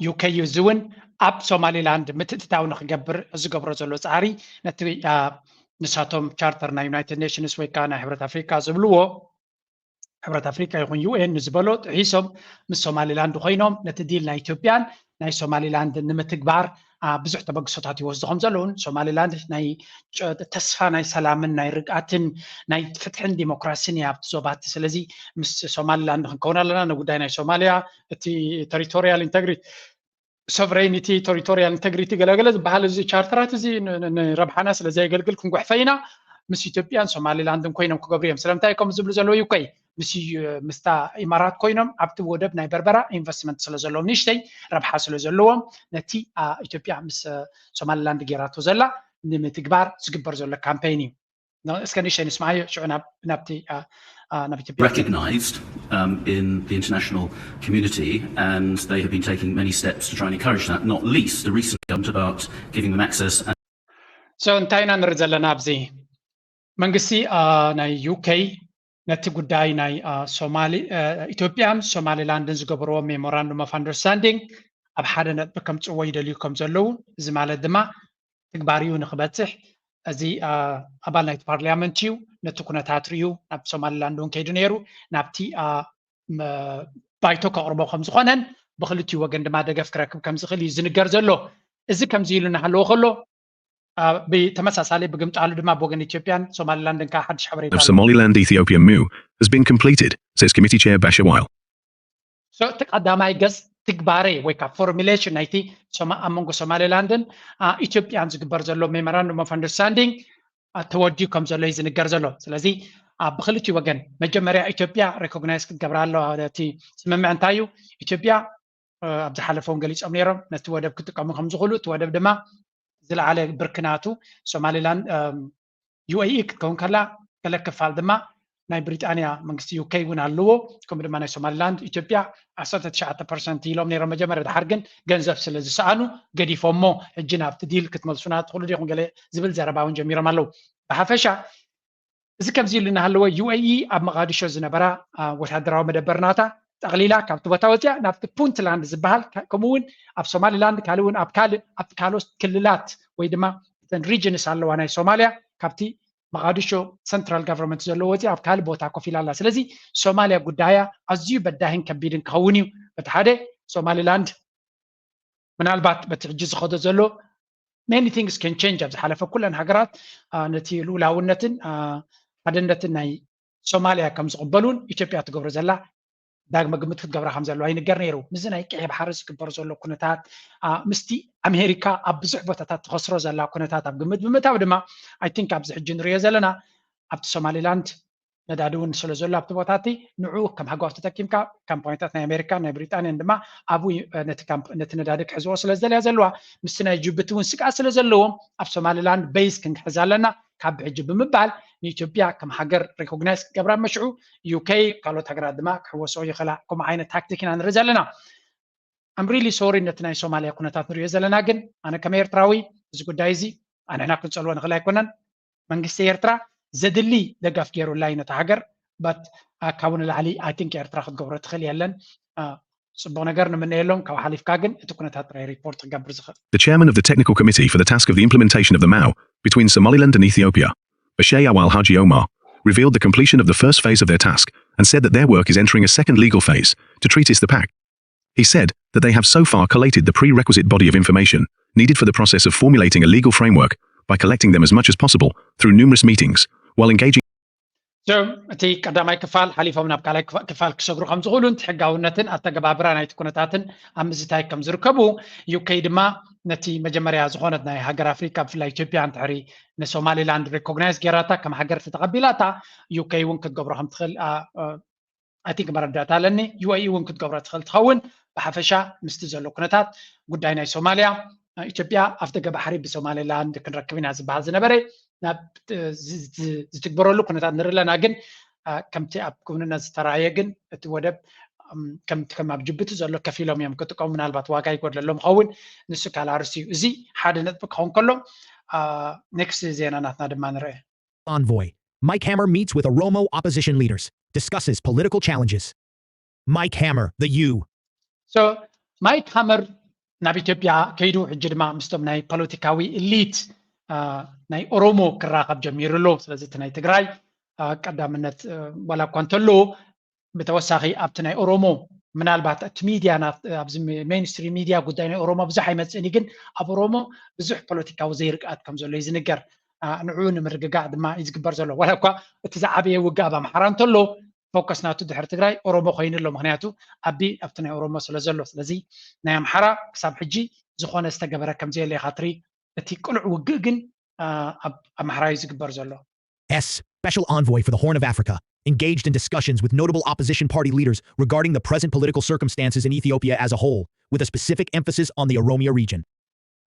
ዩኬ እዩ። እዚ እውን ኣብ ሶማሊላንድ ምትእትታው ንክገብር ዝገብሮ ዘሎ ፃዕሪ ነቲ ንሳቶም ቻርተር ናይ ዩናይትድ ኔሽንስ ወይ ከዓ ናይ ሕብረት ኣፍሪካ ዝብልዎ ሕብረት ኣፍሪካ ይኹን ዩኤን ንዝበሎ ጥሒሶም ምስ ሶማሊላንድ ኮይኖም ነቲ ዲል ናይ ኢትዮጵያን ናይ ሶማሊላንድ ንምትግባር ብዙሕ ተበግሶታት ይወስዱ ከም ዘለውን፣ ሶማሊላንድ ናይ ተስፋ ናይ ሰላምን ናይ ርግኣትን ናይ ፍትሕን ዲሞክራሲን እያ ኣብቲ ዞባቲ። ስለዚ ምስ ሶማሊላንድ ክንከውን ኣለና። ንጉዳይ ናይ ሶማሊያ፣ እቲ ቴሪቶሪያል ኢንተግሪቲ፣ ሶቨሬኒቲ፣ ቴሪቶሪያል ኢንተግሪቲ ገለገለ ዝበሃል እዚ ቻርተራት እዚ ንረብሓና ስለ ዘየገልግል ክንጉሕፈ ኢና። ምስ ኢትዮጵያን ሶማሊላንድን ኮይኖም ክገብሩ እዮም። ስለምንታይ ከም ዝብሉ ዘለዉ ዩከይ ምስ ምስታ ኢማራት ኮይኖም ኣብቲ ወደብ ናይ በርበራ ኢንቨስትመንት ስለ ዘለዎም፣ ንእሽተይ ረብሓ ስለ ዘለዎም፣ ነቲ ኢትዮጵያ ምስ ሶማሊላንድ ጌራቶ ዘላ ንምትግባር ዝግበር ዘሎ ካምፔይን እዩ። እስከ ንእሽተይ ንስማዓዮ፣ ሽዑ ናብቲ ናብ ኢትዮጵያ። Recognized um, in the international community, and they have been taking many steps to try and encourage that, not least the recent government about giving them access. So እንታይ ኢና ንርኢ ዘለና ኣብዚ? መንግስቲ ናይ ዩከይ ነቲ ጉዳይ ናይ ሶማሊ ኢትዮጵያን ሶማሊላንድን ዝገበርዎ ሜሞራንዱም ኦፍ ኣንደርስታንዲንግ ኣብ ሓደ ነጥቢ ከምፅዎ ይደልዩ ከም ዘለዉ፣ እዚ ማለት ድማ ትግባሪኡ ንክበፅሕ እዚ ኣባል ናይቲ ፓርላመንት እዩ። ነቲ ኩነታት ርዩ ናብ ሶማሊላንድ እውን ከይዱ ነይሩ። ናብቲ ባይቶ ከቕርቦ ከም ዝኾነን ብክልቲኡ ወገን ድማ ደገፍ ክረክብ ከም ዝኽእል እዩ ዝንገር ዘሎ። እዚ ከምዚ ኢሉ እናሃለዎ ከሎ ብተመሳሳሊ ብግምጣሉ ድማ ብወገን ኢትዮጵያን ሶማሊላንድን ከዓ ሓድሽ ሓበሬታ ኣሎ። Somaliland Ethiopia M O U has been completed, says committee chair Basha Weil. እቲ ቀዳማይ ገጽ ትግባሬ ወይ ከዓ ፎርሙሌሽን ናይቲ ኣብ መንጎ ሶማሊላንድን ኢትዮጵያን ዝግበር ዘሎ ሜሞራንዱም ኦፍ ኣንደርስታንዲንግ ተወዲኡ ከም ዘሎ እዩ ዝንገር ዘሎ። ስለዚ ብክልቲኡ ወገን መጀመርያ ኢትዮጵያ ሬኮግናይዝ ክትገብራ ኣለዋ እቲ ስምምዕ። እንታይ እዩ? ኢትዮጵያ ኣብ ዝሓለፈ እውን ገሊፆም ነይሮም ነቲ ወደብ ክጥቀሙ ከም ዝኽእሉ፣ እቲ ወደብ ድማ ዝለዓለ ብርኪ ናቱ ሶማሊላንድ ዩኤኢ ክትከውን ከላ፣ ገለ ክፋል ድማ ናይ ብሪጣንያ መንግስቲ ዩኬ እውን ኣለዎ። ከምኡ ድማ ናይ ሶማሊላንድ ኢትዮጵያ ዓሰርተ ትሽዓተ ፐርሰንት ኢሎም ነይሮም መጀመርያ። ድሓር ግን ገንዘብ ስለ ዝሰኣኑ ገዲፎሞ፣ ሕጂ ናብቲ ዲል ክትመልሱና ትኽእሉ ዲኹም ገለ ዝብል ዘረባ እውን ጀሚሮም ኣለዉ። ብሓፈሻ እዚ ከምዚ ኢሉ እናሃለወ ዩኤኢ ኣብ መቓዲሾ ዝነበራ ወታደራዊ መደበር ናታ ጠቕሊላ ካብቲ ቦታ ወፂኣ ናብቲ ፑንትላንድ ዝበሃል፣ ከምኡ እውን ኣብ ሶማሊላንድ ካልእ እውን ኣብ ካልእ ኣብቲ ካልኦት ክልላት ወይ ድማ እተን ሪጅንስ ኣለዋ ናይ ሶማሊያ፣ ካብቲ መቓዲሾ ሰንትራል ጋቨርንመንት ዘለዎ ወፂኣ ኣብ ካልእ ቦታ ኮፍ ኢላ ኣላ። ስለዚ ሶማሊያ ጉዳያ ኣዝዩ በዳሂን ከቢድን ክኸውን እዩ። በቲ ሓደ ሶማሊላንድ ምናልባት በቲ ሕጂ ዝኸዶ ዘሎ many things can change። ኣብ ዝሓለፈ ኩለን ሃገራት ነቲ ልኡላውነትን ሓድነትን ናይ ሶማሊያ ከም ዝቕበሉን ኢትዮጵያ ትገብሮ ዘላ ዳግመ ግምት ክትገብራ ከም ዘለዋ ይንገር ነይሩ። ምስዚ ናይ ቀይሕ ባሕሪ ዝግበር ዘሎ ኩነታት ምስቲ ኣሜሪካ ኣብ ብዙሕ ቦታታት ትኸስሮ ዘላ ኩነታት ኣብ ግምት ብምእታው ድማ I think ኣብዚ ሕጂ ንሪኦ ዘለና ኣብቲ ሶማሊላንድ ነዳዲ እውን ስለ ዘሎ ኣብቲ ቦታ እቲ ንዕኡ ከም ሃጓፍ ተጠቂምካ ካምፓኒታት ናይ ኣሜሪካ ናይ ብሪጣንያን ድማ ኣብኡ ነቲ ነዳዲ ክሕዝዎ ስለ ዝደልያ ዘለዋ ምስቲ ናይ ጅቡቲ እውን ስግኣት ስለ ዘለዎም ኣብ ሶማሊላንድ ቤዝ ክንሕዝ ኣለና ካብ ሕጂ ብምባል ንኢትዮጵያ ከም ሃገር ሪኮግናይዝ ክገብራ መሽዑ ዩኬ ካልኦት ሃገራት ድማ ክሕወስኦ ይኽእላ። ከምኡ ዓይነት ታክቲክ ኢና ንርኢ ዘለና። I'm really sorry ነቲ ናይ ሶማሊያ ኩነታት ንሪኦ ዘለና፣ ግን ኣነ ከም ኤርትራዊ እዚ ጉዳይ እዚ ኣንሕና ክንፀልዎ ንኽእል ኣይኮነን። መንግስቲ ኤርትራ ዘድሊ ደጋፍ ገይሩላ እዩ ነታ ሃገር። በት ካብኡ ንላዕሊ I think ኤርትራ ክትገብሮ ትኽእል የለን። ፅቡቕ ነገር ንምነየሎም። ካብ ሓሊፍካ ግን እቲ ኩነታት ጥራይ ሪፖርት ክገብር ዝኽእል። The chairman of the technical committee for the task of the implementation of the M O U between Somaliland and Ethiopia, Bashir Awal Haji Omar, revealed the completion of the first phase of their task and said that their work is entering a second legal phase to treatise the pact. He said that they have so far collated the prerequisite body of information needed for the process of formulating a legal framework by collecting them as much as possible through numerous meetings while engaging እቲ ቀዳማይ ክፋል ሓሊፎም ናብ ካልኣይ ክፋል ክሰግሩ ከም ዝኽእሉን እቲ ሕጋውነትን ኣተገባብራ ናይቲ ኩነታትን ኣብ ምዝታይ ከም ዝርከቡ፣ ዩኬ ድማ ነቲ መጀመርያ ዝኾነት ናይ ሃገር ኣፍሪካ ብፍላይ ኢትዮጵያ እንድሕሪ ንሶማሊላንድ ሪኮግናይዝ ጌራታ ከም ሃገር ተተቐቢላታ ዩኬ እውን ክትገብሮ ከም ትኽእል I think መረዳእታ ኣለኒ። ዩኤኢ እውን ክትገብሮ ትኽእል ትኸውን። ብሓፈሻ ምስቲ ዘሎ ኩነታት ጉዳይ ናይ ሶማሊያ ኢትዮጵያ ኣፍ ደገ ባሕሪ ብሶማሊላንድ ክንረክብ ኢና ዝበሃል ዝነበረ ናብ ዝትግበረሉ ኩነታት ንርኢ ኣለና። ግን ከምቲ ኣብ ክውንነት ዝተረኣየ ግን እቲ ወደብ ከምቲ ከም ኣብ ጅቡቲ ዘሎ ከፊሎም እዮም ክጥቀሙ። ምናልባት ዋጋ ይጎድለሎም ኸውን። ንሱ ካልእ ኣርእስቲ እዩ። እዚ ሓደ ነጥቢ ክኸውን ከሎ ኔክስት ዜና ናትና ድማ ንርአ። Envoy Mike Hammer meets with Oromo opposition leaders, discusses political challenges. Mike Hammer, the U. So Mike Hammer ናብ ኢትዮጵያ ከይዱ ሕጂ ድማ ምስቶም ናይ ፖለቲካዊ ኢሊት ናይ ኦሮሞ ክራኸብ ጀሚሩ ኣሎ። ስለዚ እቲ ናይ ትግራይ ቀዳምነት ዋላ እኳ እንተሎ ብተወሳኺ ኣብቲ ናይ ኦሮሞ ምናልባት እቲ ሚድያ ናት ኣብዚ ሜንስትሪም ሚድያ ጉዳይ ናይ ኦሮሞ ብዙሕ ኣይመፅእን እዩ፣ ግን ኣብ ኦሮሞ ብዙሕ ፖለቲካዊ ዘይርግኣት ከም ዘሎ እዩ ዝንገር። ንዕኡ ንምርግጋዕ ድማ እዩ ዝግበር ዘሎ። ዋላ እኳ እቲ ዝዓበየ ውግእ ኣብ ኣምሓራ እንተሎ፣ ፎከስ ናቱ ድሕሪ ትግራይ ኦሮሞ ኮይኑ ኣሎ። ምክንያቱ ኣቢ ኣብቲ ናይ ኦሮሞ ስለ ዘሎ። ስለዚ ናይ ኣምሓራ ክሳብ ሕጂ ዝኾነ ዝተገበረ ከም ዘየለ ኢኻ ትርኢ። እቲ ቅሉዕ ውግእ ግን ኣብ ኣምሓራ እዩ ዝግበር ዘሎ። S, special envoy for the Horn of Africa, engaged in discussions with notable opposition party leaders regarding the present political circumstances in Ethiopia as a whole, with a specific emphasis on the Oromia region.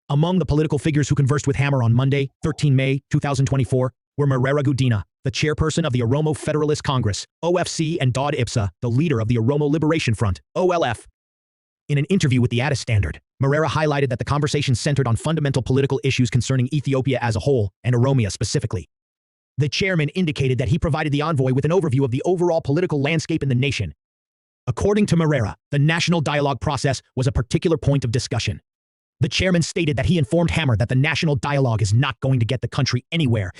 Among the political figures who conversed with Hammer on Monday, thirteen May two thousand twenty-four, were Merera Gudina, the chairperson of the Oromo Federalist Congress, O F C, and Daud Ibsa, the leader of the Oromo Liberation Front, O L F. In an interview with the Addis Standard, Merera highlighted that the conversation centered on fundamental political issues concerning Ethiopia as a whole and Oromia specifically. The chairman indicated that he provided the envoy with an overview of the overall political landscape in the nation. According to Merera, the national dialogue process was a particular point of discussion. The chairman stated that he informed Hammer that the national dialogue is not going to get the country anywhere.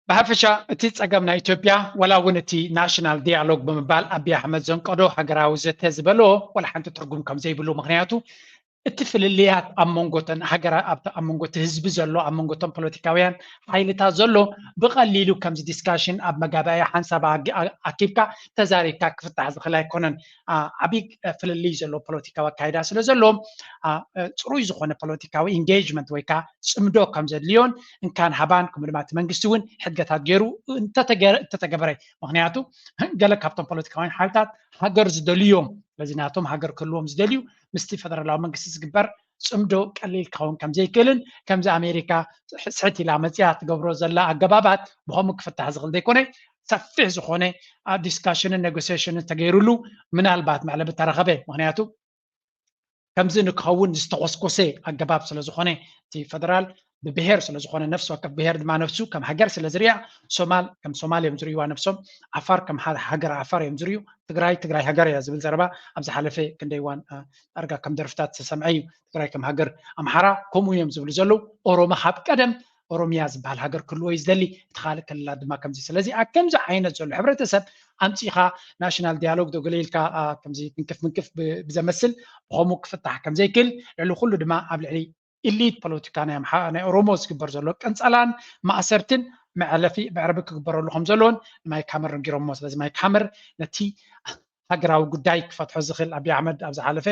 ብሓፈሻ እቲ ጸገም ናይ ኢትዮጵያ ዋላ እውን እቲ ናሽናል ዲያሎግ ብምባል ኣቢ ኣሕመድ ዘንቀዶ ሃገራዊ ዘተ ዝበሎ ዋላ ሓንቲ ትርጉም ከም ዘይብሉ፣ ምክንያቱ እቲ ፍልልያት ኣብ መንጎተን ሃገራ ኣብ መንጎ እቲ ህዝቢ ዘሎ ኣብ መንጎቶም ፖለቲካውያን ሓይልታት ዘሎ ብቐሊሉ ከምዚ ዲስካሽን ኣብ መጋባእያ ሓንሳብ ኣኪብካ ተዛሪብካ ክፍታሕ ዝኽእል ኣይኮነን። ዓብዪ ፍልልይ ዘሎ ፖለቲካዊ ኣካይዳ ስለ ዘሎ ጽሩይ ዝኾነ ፖለቲካዊ ኢንጌጅመንት ወይ ከዓ ጽምዶ ከም ዘድልዮን እንካን ሃባን ከምኡ ድማ እቲ መንግስቲ እውን ሕድገታት ገይሩ እንተተገበረ። ምክንያቱ ገለ ካብቶም ፖለቲካውያን ሓይልታት ሃገር ዝደልዮም፣ ስለዚ ናቶም ሃገር ክህልዎም ዝደልዩ ምስቲ ፈደራላዊ መንግስቲ ዝግበር ጽምዶ ቀሊል ክኸውን ከም ዘይክእልን ከምዚ ኣሜሪካ ስሕት ኢላ መፅያ ትገብሮ ዘላ ኣገባባት ብኸምኡ ክፍታሕ ዝኽእል ዘይኮነ ሰፊሕ ዝኾነ ዲስካሽንን ኔጎሲሽንን ተገይሩሉ ምናልባት መዕለቢ ተረኸበ። ምክንያቱ ከምዚ ንክኸውን ዝተኾስኮሰ ኣገባብ ስለ ዝኾነ እቲ ፈደራል ብብሄር ስለ ዝኾነ ነፍሲ ወከፍ ብሄር ድማ ነፍሱ ከም ሃገር ስለ ዝርያ ሶማል ከም ሶማል እዮም ዝርእይዋ ነፍሶም፣ ዓፋር ከም ሃገር ዓፋር እዮም ዝርእዩ፣ ትግራይ ትግራይ ሃገር እያ ዝብል ዘረባ ኣብ ዝሓለፈ ክንደይ እዋን ዳርጋ ከም ደርፍታት ዝተሰምዐ እዩ። ትግራይ ከም ሃገር ኣምሓራ ከምኡ እዮም ዝብሉ ዘለዉ። ኦሮሞ ካብ ቀደም ኦሮሚያ ዝበሃል ሃገር ክህልዎ እዩ ዝደሊ፣ እቲ ካልእ ክልላት ድማ ከምዚ። ስለዚ ኣብ ከምዚ ዓይነት ዘሎ ሕብረተሰብ ኣምፂኻ ናሽናል ዲያሎግ ዶ ገለ ኢልካ ከምዚ ትንክፍ ምንክፍ ብዘመስል ብኸምኡ ክፍታሕ ከም ዘይክእል ልዕሊ ኩሉ ድማ ኣብ ልዕሊ ኢሊት ፖለቲካ ናይ ኣምሓ ናይ ኦሮሞ ዝግበር ዘሎ ቅንፀላን ማእሰርትን መዕለፊ መዕረቢ ክግበረሉ ከም ዘለዎን ንማይክ ሃመር ነጊሮሞ። ስለዚ ማይክ ሃመር ነቲ ሃገራዊ ጉዳይ ክፈትሖ ዝኽእል ኣቢ ኣሕመድ ኣብ ዝሓለፈ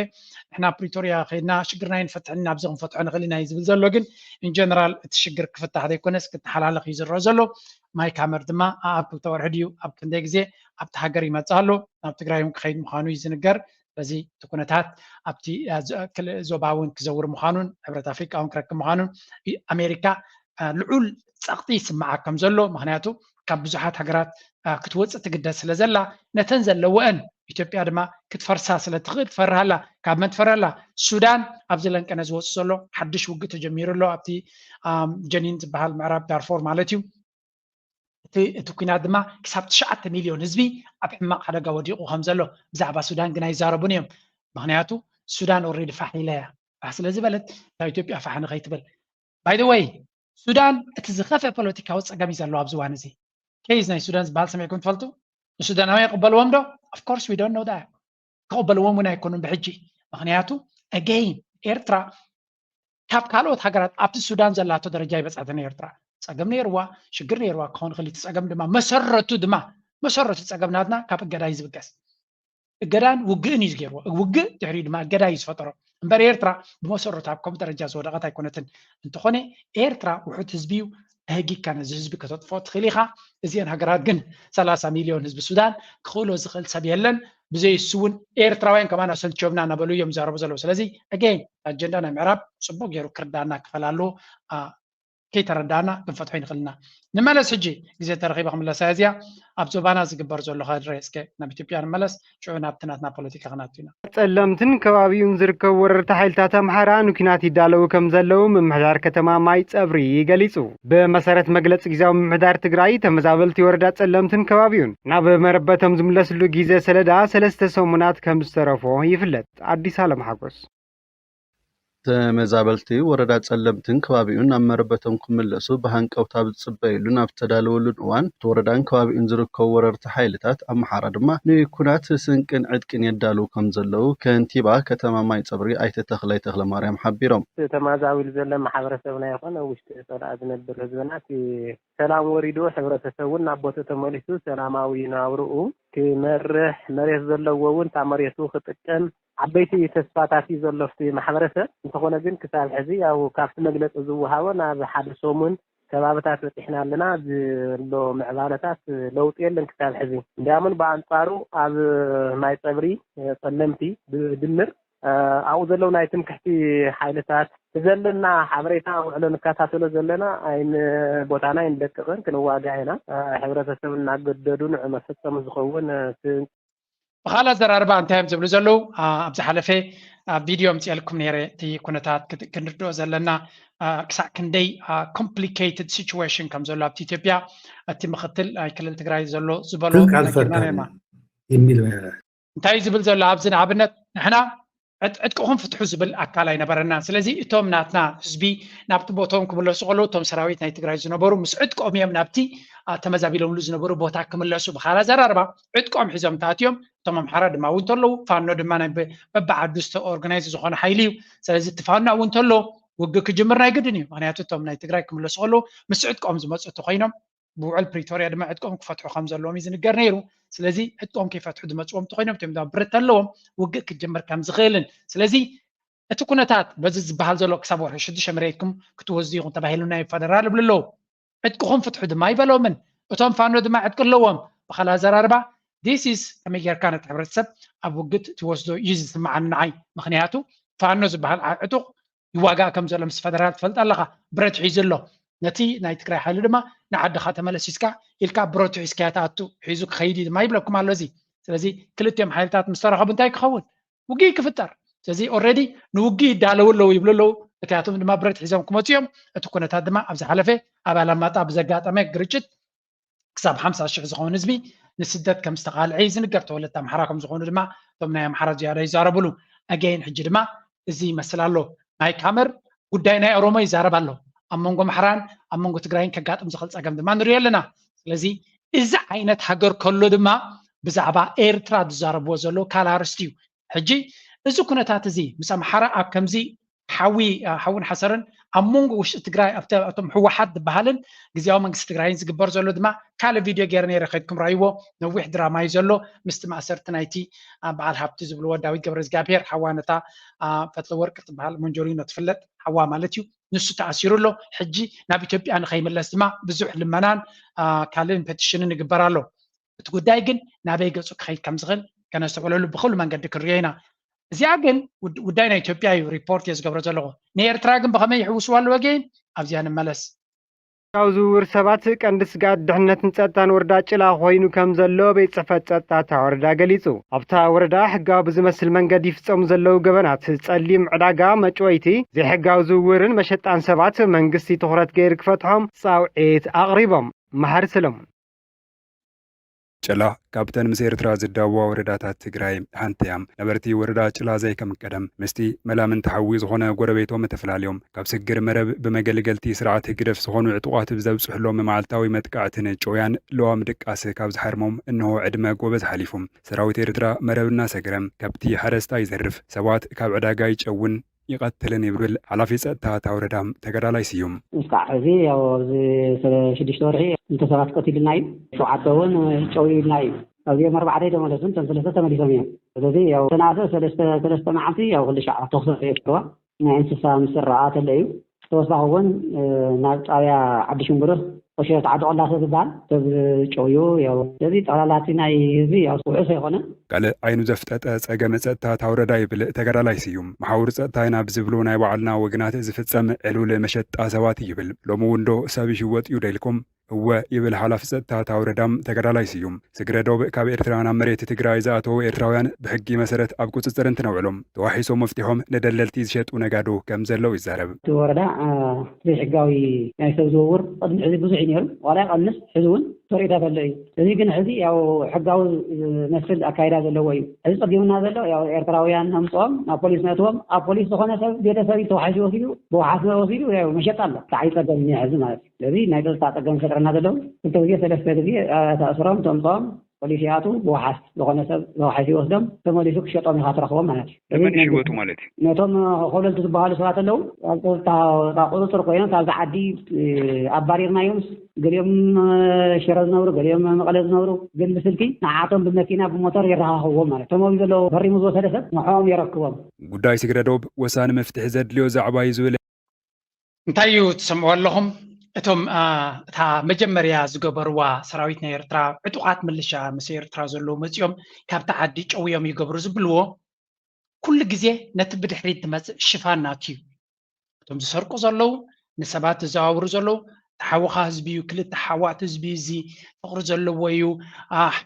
ንሕና ፕሪቶርያ ከይድና ሽግርና ይንፈትሕን ናብዚ ክንፈትሖ ንኽእል ኢና እዩ ዝብል ዘሎ። ግን ኢንጀነራል እቲ ሽግር ክፍታሕ ዘይኮነስ ክተሓላለኽ እዩ ዝረአ ዘሎ። ማይክ ሃመር ድማ ኣብ ክልተ ወርሒ ድዩ ኣብ ክንደይ ግዜ ኣብቲ ሃገር ይመፅእ ኣሎ። ናብ ትግራይ እውን ክኸይድ ምዃኑ እዩ ዝንገር። በዚ እቲ ኩነታት ኣብቲ ዞባ እውን ክዘውር ምዃኑን ሕብረት ኣፍሪቃ እውን ክረክብ ምዃኑን ኣሜሪካ ልዑል ፀቕጢ ይስምዓ ከም ዘሎ፣ ምክንያቱ ካብ ብዙሓት ሃገራት ክትወፅእ ትግደድ ስለ ዘላ ነተን ዘለወአን ኢትዮጵያ ድማ ክትፈርሳ ስለ ትኽእል ትፈርሃላ። ካብ መን ትፈርሃላ? ሱዳን ኣብዚ ለንቀነ ዝወፅእ ዘሎ ሓድሽ ውግእ ተጀሚሩ ኣሎ ኣብቲ ጀኒን ዝበሃል ምዕራብ ዳርፎር ማለት እዩ። እቲ እቲ ኩናት ድማ ክሳብ ትሽዓተ ሚልዮን ህዝቢ ኣብ ሕማቕ ሓደጋ ወዲቑ ከም ዘሎ ብዛዕባ ሱዳን ግን ኣይዛረቡን እዮም። ምክንያቱ ሱዳን ኦሬዲ ፋሕ ኢላ እያ። ፋሕ ስለ ዝበለት ካብ ኢትዮጵያ ፋሕ ንኸይትብል። ባይ ዘ ወይ ሱዳን እቲ ዝኸፍአ ፖለቲካዊ ፀገም እዩ ዘለዎ ኣብዚ እዋን እዚ። ኬዝ ናይ ሱዳን ዝበሃል ሰሚዕኩም ትፈልጡ? ንሱዳናዊ ይቕበልዎም ዶ? Of course we don't know that። ክቕበልዎም እውን ኣይኮኑን ብሕጂ። ምክንያቱ ኣገይን ኤርትራ ካብ ካልኦት ሃገራት ኣብቲ ሱዳን ዘላቶ ደረጃ ይበፅሐትን ኤርትራ። ፀገም ነይርዋ፣ ሽግር ነይርዋ ክኸውን ይኽእል። እቲ ፀገም ድማ መሰረቱ ድማ መሰረቱ ፀገም ናትና ካብ እገዳ እዩ ዝብገስ። እገዳን ውግእን እዩ ዝገይርዎ። ውግእ ድሕሪኡ ድማ እገዳ እዩ ዝፈጠሮ። እምበር ኤርትራ ብመሰረቱ ኣብ ከምኡ ደረጃ ዝወደቐት ኣይኮነትን። እንተኾነ ኤርትራ ውሑድ ህዝቢ እዩ። ኣህጊግካ ነዚ ህዝቢ ከተጥፍኦ ትኽእል ኢኻ። እዚአን ሃገራት ግን ሰላሳ ሚልዮን ህዝቢ ሱዳን ክኽእሎ ዝኽእል ሰብ የለን። ብዘይ እሱ እውን ኤርትራውያን ከማን ኣሰልችዮምና እናበሉ እዮም ዝዛረቡ ዘለዉ። ስለዚ ኣገይን ኣጀንዳ ናይ ምዕራብ ፅቡቅ ገይሩ ክርዳና ክፈላሉ ከይተረዳና ክንፈትሖ ይንኽእል ኢና። ንመለስ ሕጂ ግዜ ተረኺበ ክምለሳ እዚኣ ኣብ ዞባና ዝግበር ዘሎ ካድረ እስከ ናብ ኢትዮጵያ ንመለስ ሽዑ ናብቲ ናትና ፖለቲካ ክናቱ ኢና። ጸለምትን ከባቢኡን ዝርከቡ ወረርቲ ሓይልታት ኣምሓራ ንኲናት ይዳለዉ ከም ዘለዉ ምምሕዳር ከተማ ማይ ጸብሪ ገሊጹ። ብመሰረት መግለጺ ግዜያዊ ምምሕዳር ትግራይ ተመዛበልቲ ወረዳ ጸለምትን ከባቢኡን ናብ መረበቶም ዝምለስሉ ግዜ ሰለዳ ሰለስተ ሰሙናት ከም ዝተረፎ ይፍለጥ። ኣዲስ ኣለም ሓጎስ። ተመዛበልቲ ወረዳ ጸለምትን ከባቢኡን ናብ መረበቶም ክምለሱ ብሃንቀውታ ኣብ ዝጽበዩሉን ኣብ ዝተዳለወሉን እዋን፣ እቲ ወረዳን ከባቢኡን ዝርከቡ ወረርቲ ሓይልታት ኣምሓራ ድማ ንኩናት ስንቅን ዕጥቅን የዳልዉ ከም ዘለዉ ከንቲባ ከተማ ማይ ጸብሪ ኣይተ ተኽላይ ተኽለማርያም ሓቢሮም። እቲ ተማዛቢሉ ዘሎ ማሕበረሰብና ይኹን ኣብ ውሽጢ ጸልኣ ዝነብር ህዝብና እቲ ሰላም ወሪዱ፣ ሕብረተሰብ እውን ናብ ቦትኡ ተመሊሱ ሰላማዊ ናብርኡ ክመርሕ፣ መሬት ዘለዎ እውን እታ መሬቱ ክጥቀም ዓበይቲ ተስፋታት እዩ ዘሎ ኣብቲ ማሕበረሰብ። እንተኾነ ግን ክሳብ ሕዚ ያው ካብቲ መግለፂ ዝወሃቦ ናብ ሓደ ሰሙን ከባብታት በፂሕና ኣለና። ዘሎ ምዕባለታት ለውጢ የለን ክሳብ ሕዚ። እንዲያውም ብኣንፃሩ ኣብ ማይ ፀብሪ፣ ፀለምቲ ብድምር ኣብኡ ዘለዉ ናይ ትምክሕቲ ሓይልታት ብዘለና ሓበሬታ ውዕሎ ንከታተሎ ዘለና ኣይን ቦታና ኣይንለቅቕን፣ ክንዋጋእ ኢና። ሕብረተሰብ እናገደዱ ንዑ መፈጸሚ ዝኸውን ስ- ብኻልእ ኣዘራርባ እንታይ እዮም ዝብሉ ዘለዉ? ኣብ ዝሓለፈ ኣብ ቪድዮ ኣምፅኤልኩም ነይረ፣ እቲ ኩነታት ክት- ክንርድኦ ዘለና ክሳዕ ክንደይ ኮምፕሊኬትድ ሲቹዌሽን ከም ዘሎ ኣብቲ ኢትዮጵያ፣ እቲ ምክትል ናይ ክልል ትግራይ ዘሎ ዝበሎ ቃል ነጊርና ፈታኝ ነርና። የሚል እንታይ እዩ ዝብል ዘሎ? ኣብዚ ንኣብነት ንሕና ዕጥ- ዕጥቅኹም ፍትሑ ዝብል ኣካል ኣይነበረናን። ስለዚ እቶም ናትና ህዝቢ ናብቲ ቦቶም ክምለሱ ከለዉ እቶም ሰራዊት ናይ ትግራይ ዝነበሩ ምስ ዕጥቆም እዮም ናብቲ ኣ፣ ተመዛቢሎምሉ ዝነበሩ ቦታ ክምለሱ። ብኻልእ ኣዘራርባ ዕጥቆም ሒዞም ተኣትዮም። እቶም ኣምሓራ ድማ እውን እንተለዉ ፋኖ ድማ ናይ በ- በብዓዱ ዝተኦርጋናይዝ ዝኾነ ሓይሊ እዩ። ስለዚ እቲ ፋኖ እውን እንተሎ ውግእ ክጅምር ናይ ግድን እዩ። ምክንያቱ እቶም ናይ ትግራይ ክምለሱ ከለዉ ምስ ዕጥቆም ዝመፁ እንተኮይኖም ብውዕል ፕሪቶርያ ድማ ዕጥቆም ክፈትሑ ከም ዘለዎም እዩ ዝንገር ነይሩ። ስለዚ ዕጥቆም ከይፈትሑ ዝመፅዎም እንተኮይኖም እቶም ድማ ብረት ኣለዎም ውግእ ክጅምር ከም ዝኽእልን ስለዚ እቲ ኩነታት በዚ ዝበሃል ዘሎ ክሳብ ወርሒ ሽዱሽተ መሬትኩም ክትወስዱ ኢኹም ተባሂሉና እዩ ፈደራል ይብሉ ኣለዉ። ዕጥቅኹም ፍትሑ ድማ ይበሎምን እቶም ፋኖ ድማ ዕጥቂ ኣለዎም። ብኻልእ ኣዘራርባ this is ከመይ ጌርካ ነቲ ሕብረተሰብ ኣብ ውግእ ትወስዶ እዩ ዝስምዓኒ ንዓይ። ምክንያቱ ፋኖ ዝበሃል ዓ- ዕጡቕ ይዋጋእ ከም ዘሎ ምስ ፈደራል ትፈልጥ ኣለኻ። ብረት ሒዙ ኣሎ። ነቲ ናይ ትግራይ ሓይሊ ድማ ንዓድኻ ተመለስ ኢስካ ኢልካ ብረቱ ሒዝካዮ ትኣቱ፣ ሒዙ ክኸይድ እዩ ድማ ይብለኩም ኣሎ። እዚ ስለዚ ክልቲኦም ሓይልታት ምስ ተራኸቡ እንታይ ክኸውን? ውግእ ክፍጠር። ስለዚ ኦልሬዲ ንውግእ ይዳለዉ ኣለዉ ይብሉ ኣለዉ። እቲኣቶም ድማ ብረት ሒዞም ክመፁ እዮም። እቲ ኩነታት ድማ ኣብ ዝሓለፈ ኣብ ኣላማጣ ብዘጋጠመ ግርጭት ክሳብ ሓምሳ ሽሕ ዝኾን ህዝቢ ንስደት ከም ዝተቓልዐ እዩ ዝንገር። ተወለድቲ ኣምሓራ ከም ዝኾኑ ድማ እቶም ናይ ኣምሓራ ዝያዳ ይዛረብሉ። ኣገይን ሕጂ ድማ እዚ ይመስል ኣሎ። ማይክ ሃመር ጉዳይ ናይ ኦሮሞ ይዛረብ ኣሎ። ኣብ መንጎ ኣምሓራን ኣብ መንጎ ትግራይን ከጋጥም ዝኽእል ፀገም ድማ ንሪኦ ኣለና። ስለዚ እዚ ዓይነት ሃገር ከሎ ድማ ብዛዕባ ኤርትራ ዝዛረብዎ ዘለዉ ካልእ ኣርእስቲ እዩ። ሕጂ እዚ ኩነታት እዚ ምስ ኣምሓራ ኣብ ከምዚ ሓዊ ሓውን ሓሰርን ኣብ መንጎ ውሽጢ ትግራይ ኣብቲ- ኣብቶም ህወሓት ዝበሃልን ግዝያዊ መንግስቲ ትግራይን ዝግበር ዘሎ ድማ ካልእ ቪድዮ ገይረ ነይረ ከድኩም ራይዎ ነዊሕ ድራማ እዩ ዘሎ ምስቲ ማእሰርቲ ናይቲ ኣ፣ በዓል ሃብቲ ዝብልዎ ዳዊት ገብረ እግዚኣብሄር ሓዋ ነታ ኣ፣ ፈትለ ወርቂ ትበሃል ሞንጆሪኖ ትፍለጥ ሓዋ ማለት እዩ ንሱ ተኣሲሩ ኣሎ ሕጂ ናብ ኢትዮጵያ ንኸይምለስ ድማ ብዙሕ ልመናን ኣ፣ ካልእን ፔቲሽንን ይግበር ኣሎ እቲ ጉዳይ ግን ናበይ ገፁ ክኸይድ ከም ዝኽእል ከነስተውዕለሉ ብኩሉ መንገዲ ክንሪኦ ኢና። እዚኣ ግን ውድ- ጉዳይ ናይ ኢትዮጵያ እዩ ሪፖርት እየ ዝገብሮ ዘለኹ። ንኤርትራ ግን ብኸመይ ይሕውስዋ ኣለዎ ገይን ኣብዚኣ ንመለስ። ካብ ዝውውር ሰባት ቀንዲ ስግኣት ድሕነትን ጸጥታን ወረዳ ጭላ ኮይኑ ከም ዘሎ ቤት ጽሕፈት ጸጥታ እታ ወረዳ ገሊጹ። ኣብታ ወረዳ ሕጋዊ ብዝመስል መንገዲ ይፍጸሙ ዘለዉ ገበናት ጸሊም ዕዳጋ መጭወይቲ ዘይሕጋዊ ዝውውርን መሸጣን ሰባት መንግስቲ ትኹረት ገይሩ ክፈትሖም ጻውዒት ኣቕሪቦም። መሓሪ ሰለሙን። ጨላ ካብተን ምስ ኤርትራ ዝዳወባ ወረዳታት ትግራይ ሓንቲ እያ። ነበርቲ ወረዳ ጭላ ዘይከም ቀደም ምስቲ መላምንቲ ሓዊ ዝኾነ ጎረቤቶም ተፈላልዮም ካብ ስግር መረብ ብመገልገልቲ ስርዓት ህግደፍ ዝኾኑ ዕጡቓት ብዘብፅሕሎም መዓልታዊ መጥቃዕትን ጭውያን ለዋም ድቃስ ካብ ዝሓርሞም እንሆ ዕድመ ጎበዝ ሓሊፉ። ሰራዊት ኤርትራ መረብ እናሰገረ ከብቲ ሓረስታይ ይዘርፍ፣ ሰባት ካብ ዕዳጋ ይጨውን ይቐትልን ይብል ሓላፊ ጸጥታ እታ ወረዳ ተጋዳላይ ስዩም። እስካዕ ሕዚ ያው ኣብዚ ሰለ ሽዱሽተ ወርሒ ክልተ ሰባት ቀቲሉና እዩ፣ ሸውዓተ እውን ጨውዩልና እዩ። ካብዚኦም ኣርባዕተ ኣይተመለሱን፣ እቶም ሰለስተ ተመሊሶም እዮም። ስለዚ ያው ተናሰ ሰለስተ ሰለስተ መዓልቲ ያው ክልተ ሻዕ ተኹሲ የፍርዋ ናይ እንስሳ ምስ ዝረኣ ተለ እዩ። ተወሳኺ እውን ናብ ጣብያ ዓዲ ሽንጉርር ቁሸት ዓዲ ቆላሰ ዝበሃል ሰብ ጨውዩ ያው ስለዚ ጠቕላላ እቲ ናይ ህዝቢ ያው ውሑስ ኣይኮነን። ካልእ ዓይኑ ዘፍጠጠ ጸገም ጸጥታ እታ ወረዳ ይብል ተጋዳላይ ስዩም። መሓውር ጸጥታ ኢና ብዝብሉ ናይ ባዕልና ወገናት ዝፍጸም ዕሉል መሸጣ ሰባት እዩ ይብል። ሎሚ እውን ዶ ሰብ ይሽወጥ እዩ ዶ ኢልኩም? እወ ይብል ሓላፊ ጸጥታ እታ ወረዳ ተጋዳላይ ስዩም። ስግረ ዶብ ካብ ኤርትራ ናብ መሬት ትግራይ ዝኣተዉ ኤርትራውያን ብሕጊ መሰረት ኣብ ቁጽጽር እንትነውዕሎም ተዋሒሶም መፍትሖም ንደለልቲ ዝሸጡ ነጋዶ ከም ዘለዉ ይዛረብ። እቲ ወረዳ ዘይሕጋዊ ናይ ሰብ ዝውውር ቅድሚ ሕዚ ብዙሕ እዩ ነይሩ። ዋላ ይቐንስ ሕዚ እውን ተርእታት ኣሎ እዩ። እዚ ግን ሕዚ ያው ሕጋዊ ዝመስል ኣካይዳ ዘለዎ እዩ። እዚ ጸጊሙና ዘሎ ያው ኤርትራውያን ነምጽኦም ናብ ፖሊስ ነእትዎም፣ ኣብ ፖሊስ ዝኾነ ሰብ ቤተሰብ እዩ ተዋሒሱ ወሲዱ፣ ብውሓስ ወሲዱ ያው መሸጣ ኣሎ። ብጣዕሚ ጸገም እኒኦ ሕዚ ማለት እዩ። ስለዚ ናይ ጸጥታ ጸገም ይፈጥረና ዘሎ። ክልተ ግዜ ሰለስተ ግዜ ተኣስሮም ተምጽኦም ፖሊስ ይኣትዉ፣ ብውሓስ ዝኾነ ሰብ ተዋሒሱ ይወስዶም፣ ተመሊሱ ክሸጦም ኢኻ ትረኽቦም ማለት እዩ። እዚ ንመን ናይ ይሽወጡ ማለት እዩ? ነቶም ኮለልቲ ዝበሃሉ ሰባት ኣለዉ፣ ኣብ ጸጥታ ቁጽጽር ኮይኖም ካብዚ ዓዲ ኣባሪርናዮም፣ ገሊኦም ሽረ ዝነብሩ፣ ገሊኦም መቐለ ዝነብሩ፣ ግን ብስልኪ ንዓቶም ብመኪና ብሞተር የረኻኽብዎም ማለት እዩ። እቶም ኣብኡ ዘለዉ ፈሪሙ ዝወሰደ ሰብ ንዕኦም የረክቦም። ጉዳይ ስግረ ዶብ ወሳኒ መፍትሒ ዘድልዮ ዛዕባ እዩ ዝብል እንታይ እዩ ትሰምዑ ኣለኹም? እቶም እታ መጀመርያ ዝገበርዋ ሰራዊት ናይ ኤርትራ ዕጡቓት ምልሻ ምስ ኤርትራ ዘለዉ መጺኦም ካብቲ ዓዲ ጨውዮም ይገብሩ ዝብልዎ ኩሉ ግዜ ነቲ ብድሕሪት ዝመጽእ ሽፋን ናቱ እዩ። እቶም ዝሰርቁ ዘለዉ፣ ንሰባት ዝዘዋውሩ ዘለዉ፣ እቲ ሓውኻ ህዝቢ እዩ፣ ክልተ ሓዋት ህዝቢ እዩ፣ እዚ ፍቕሪ ዘለዎ እዩ፣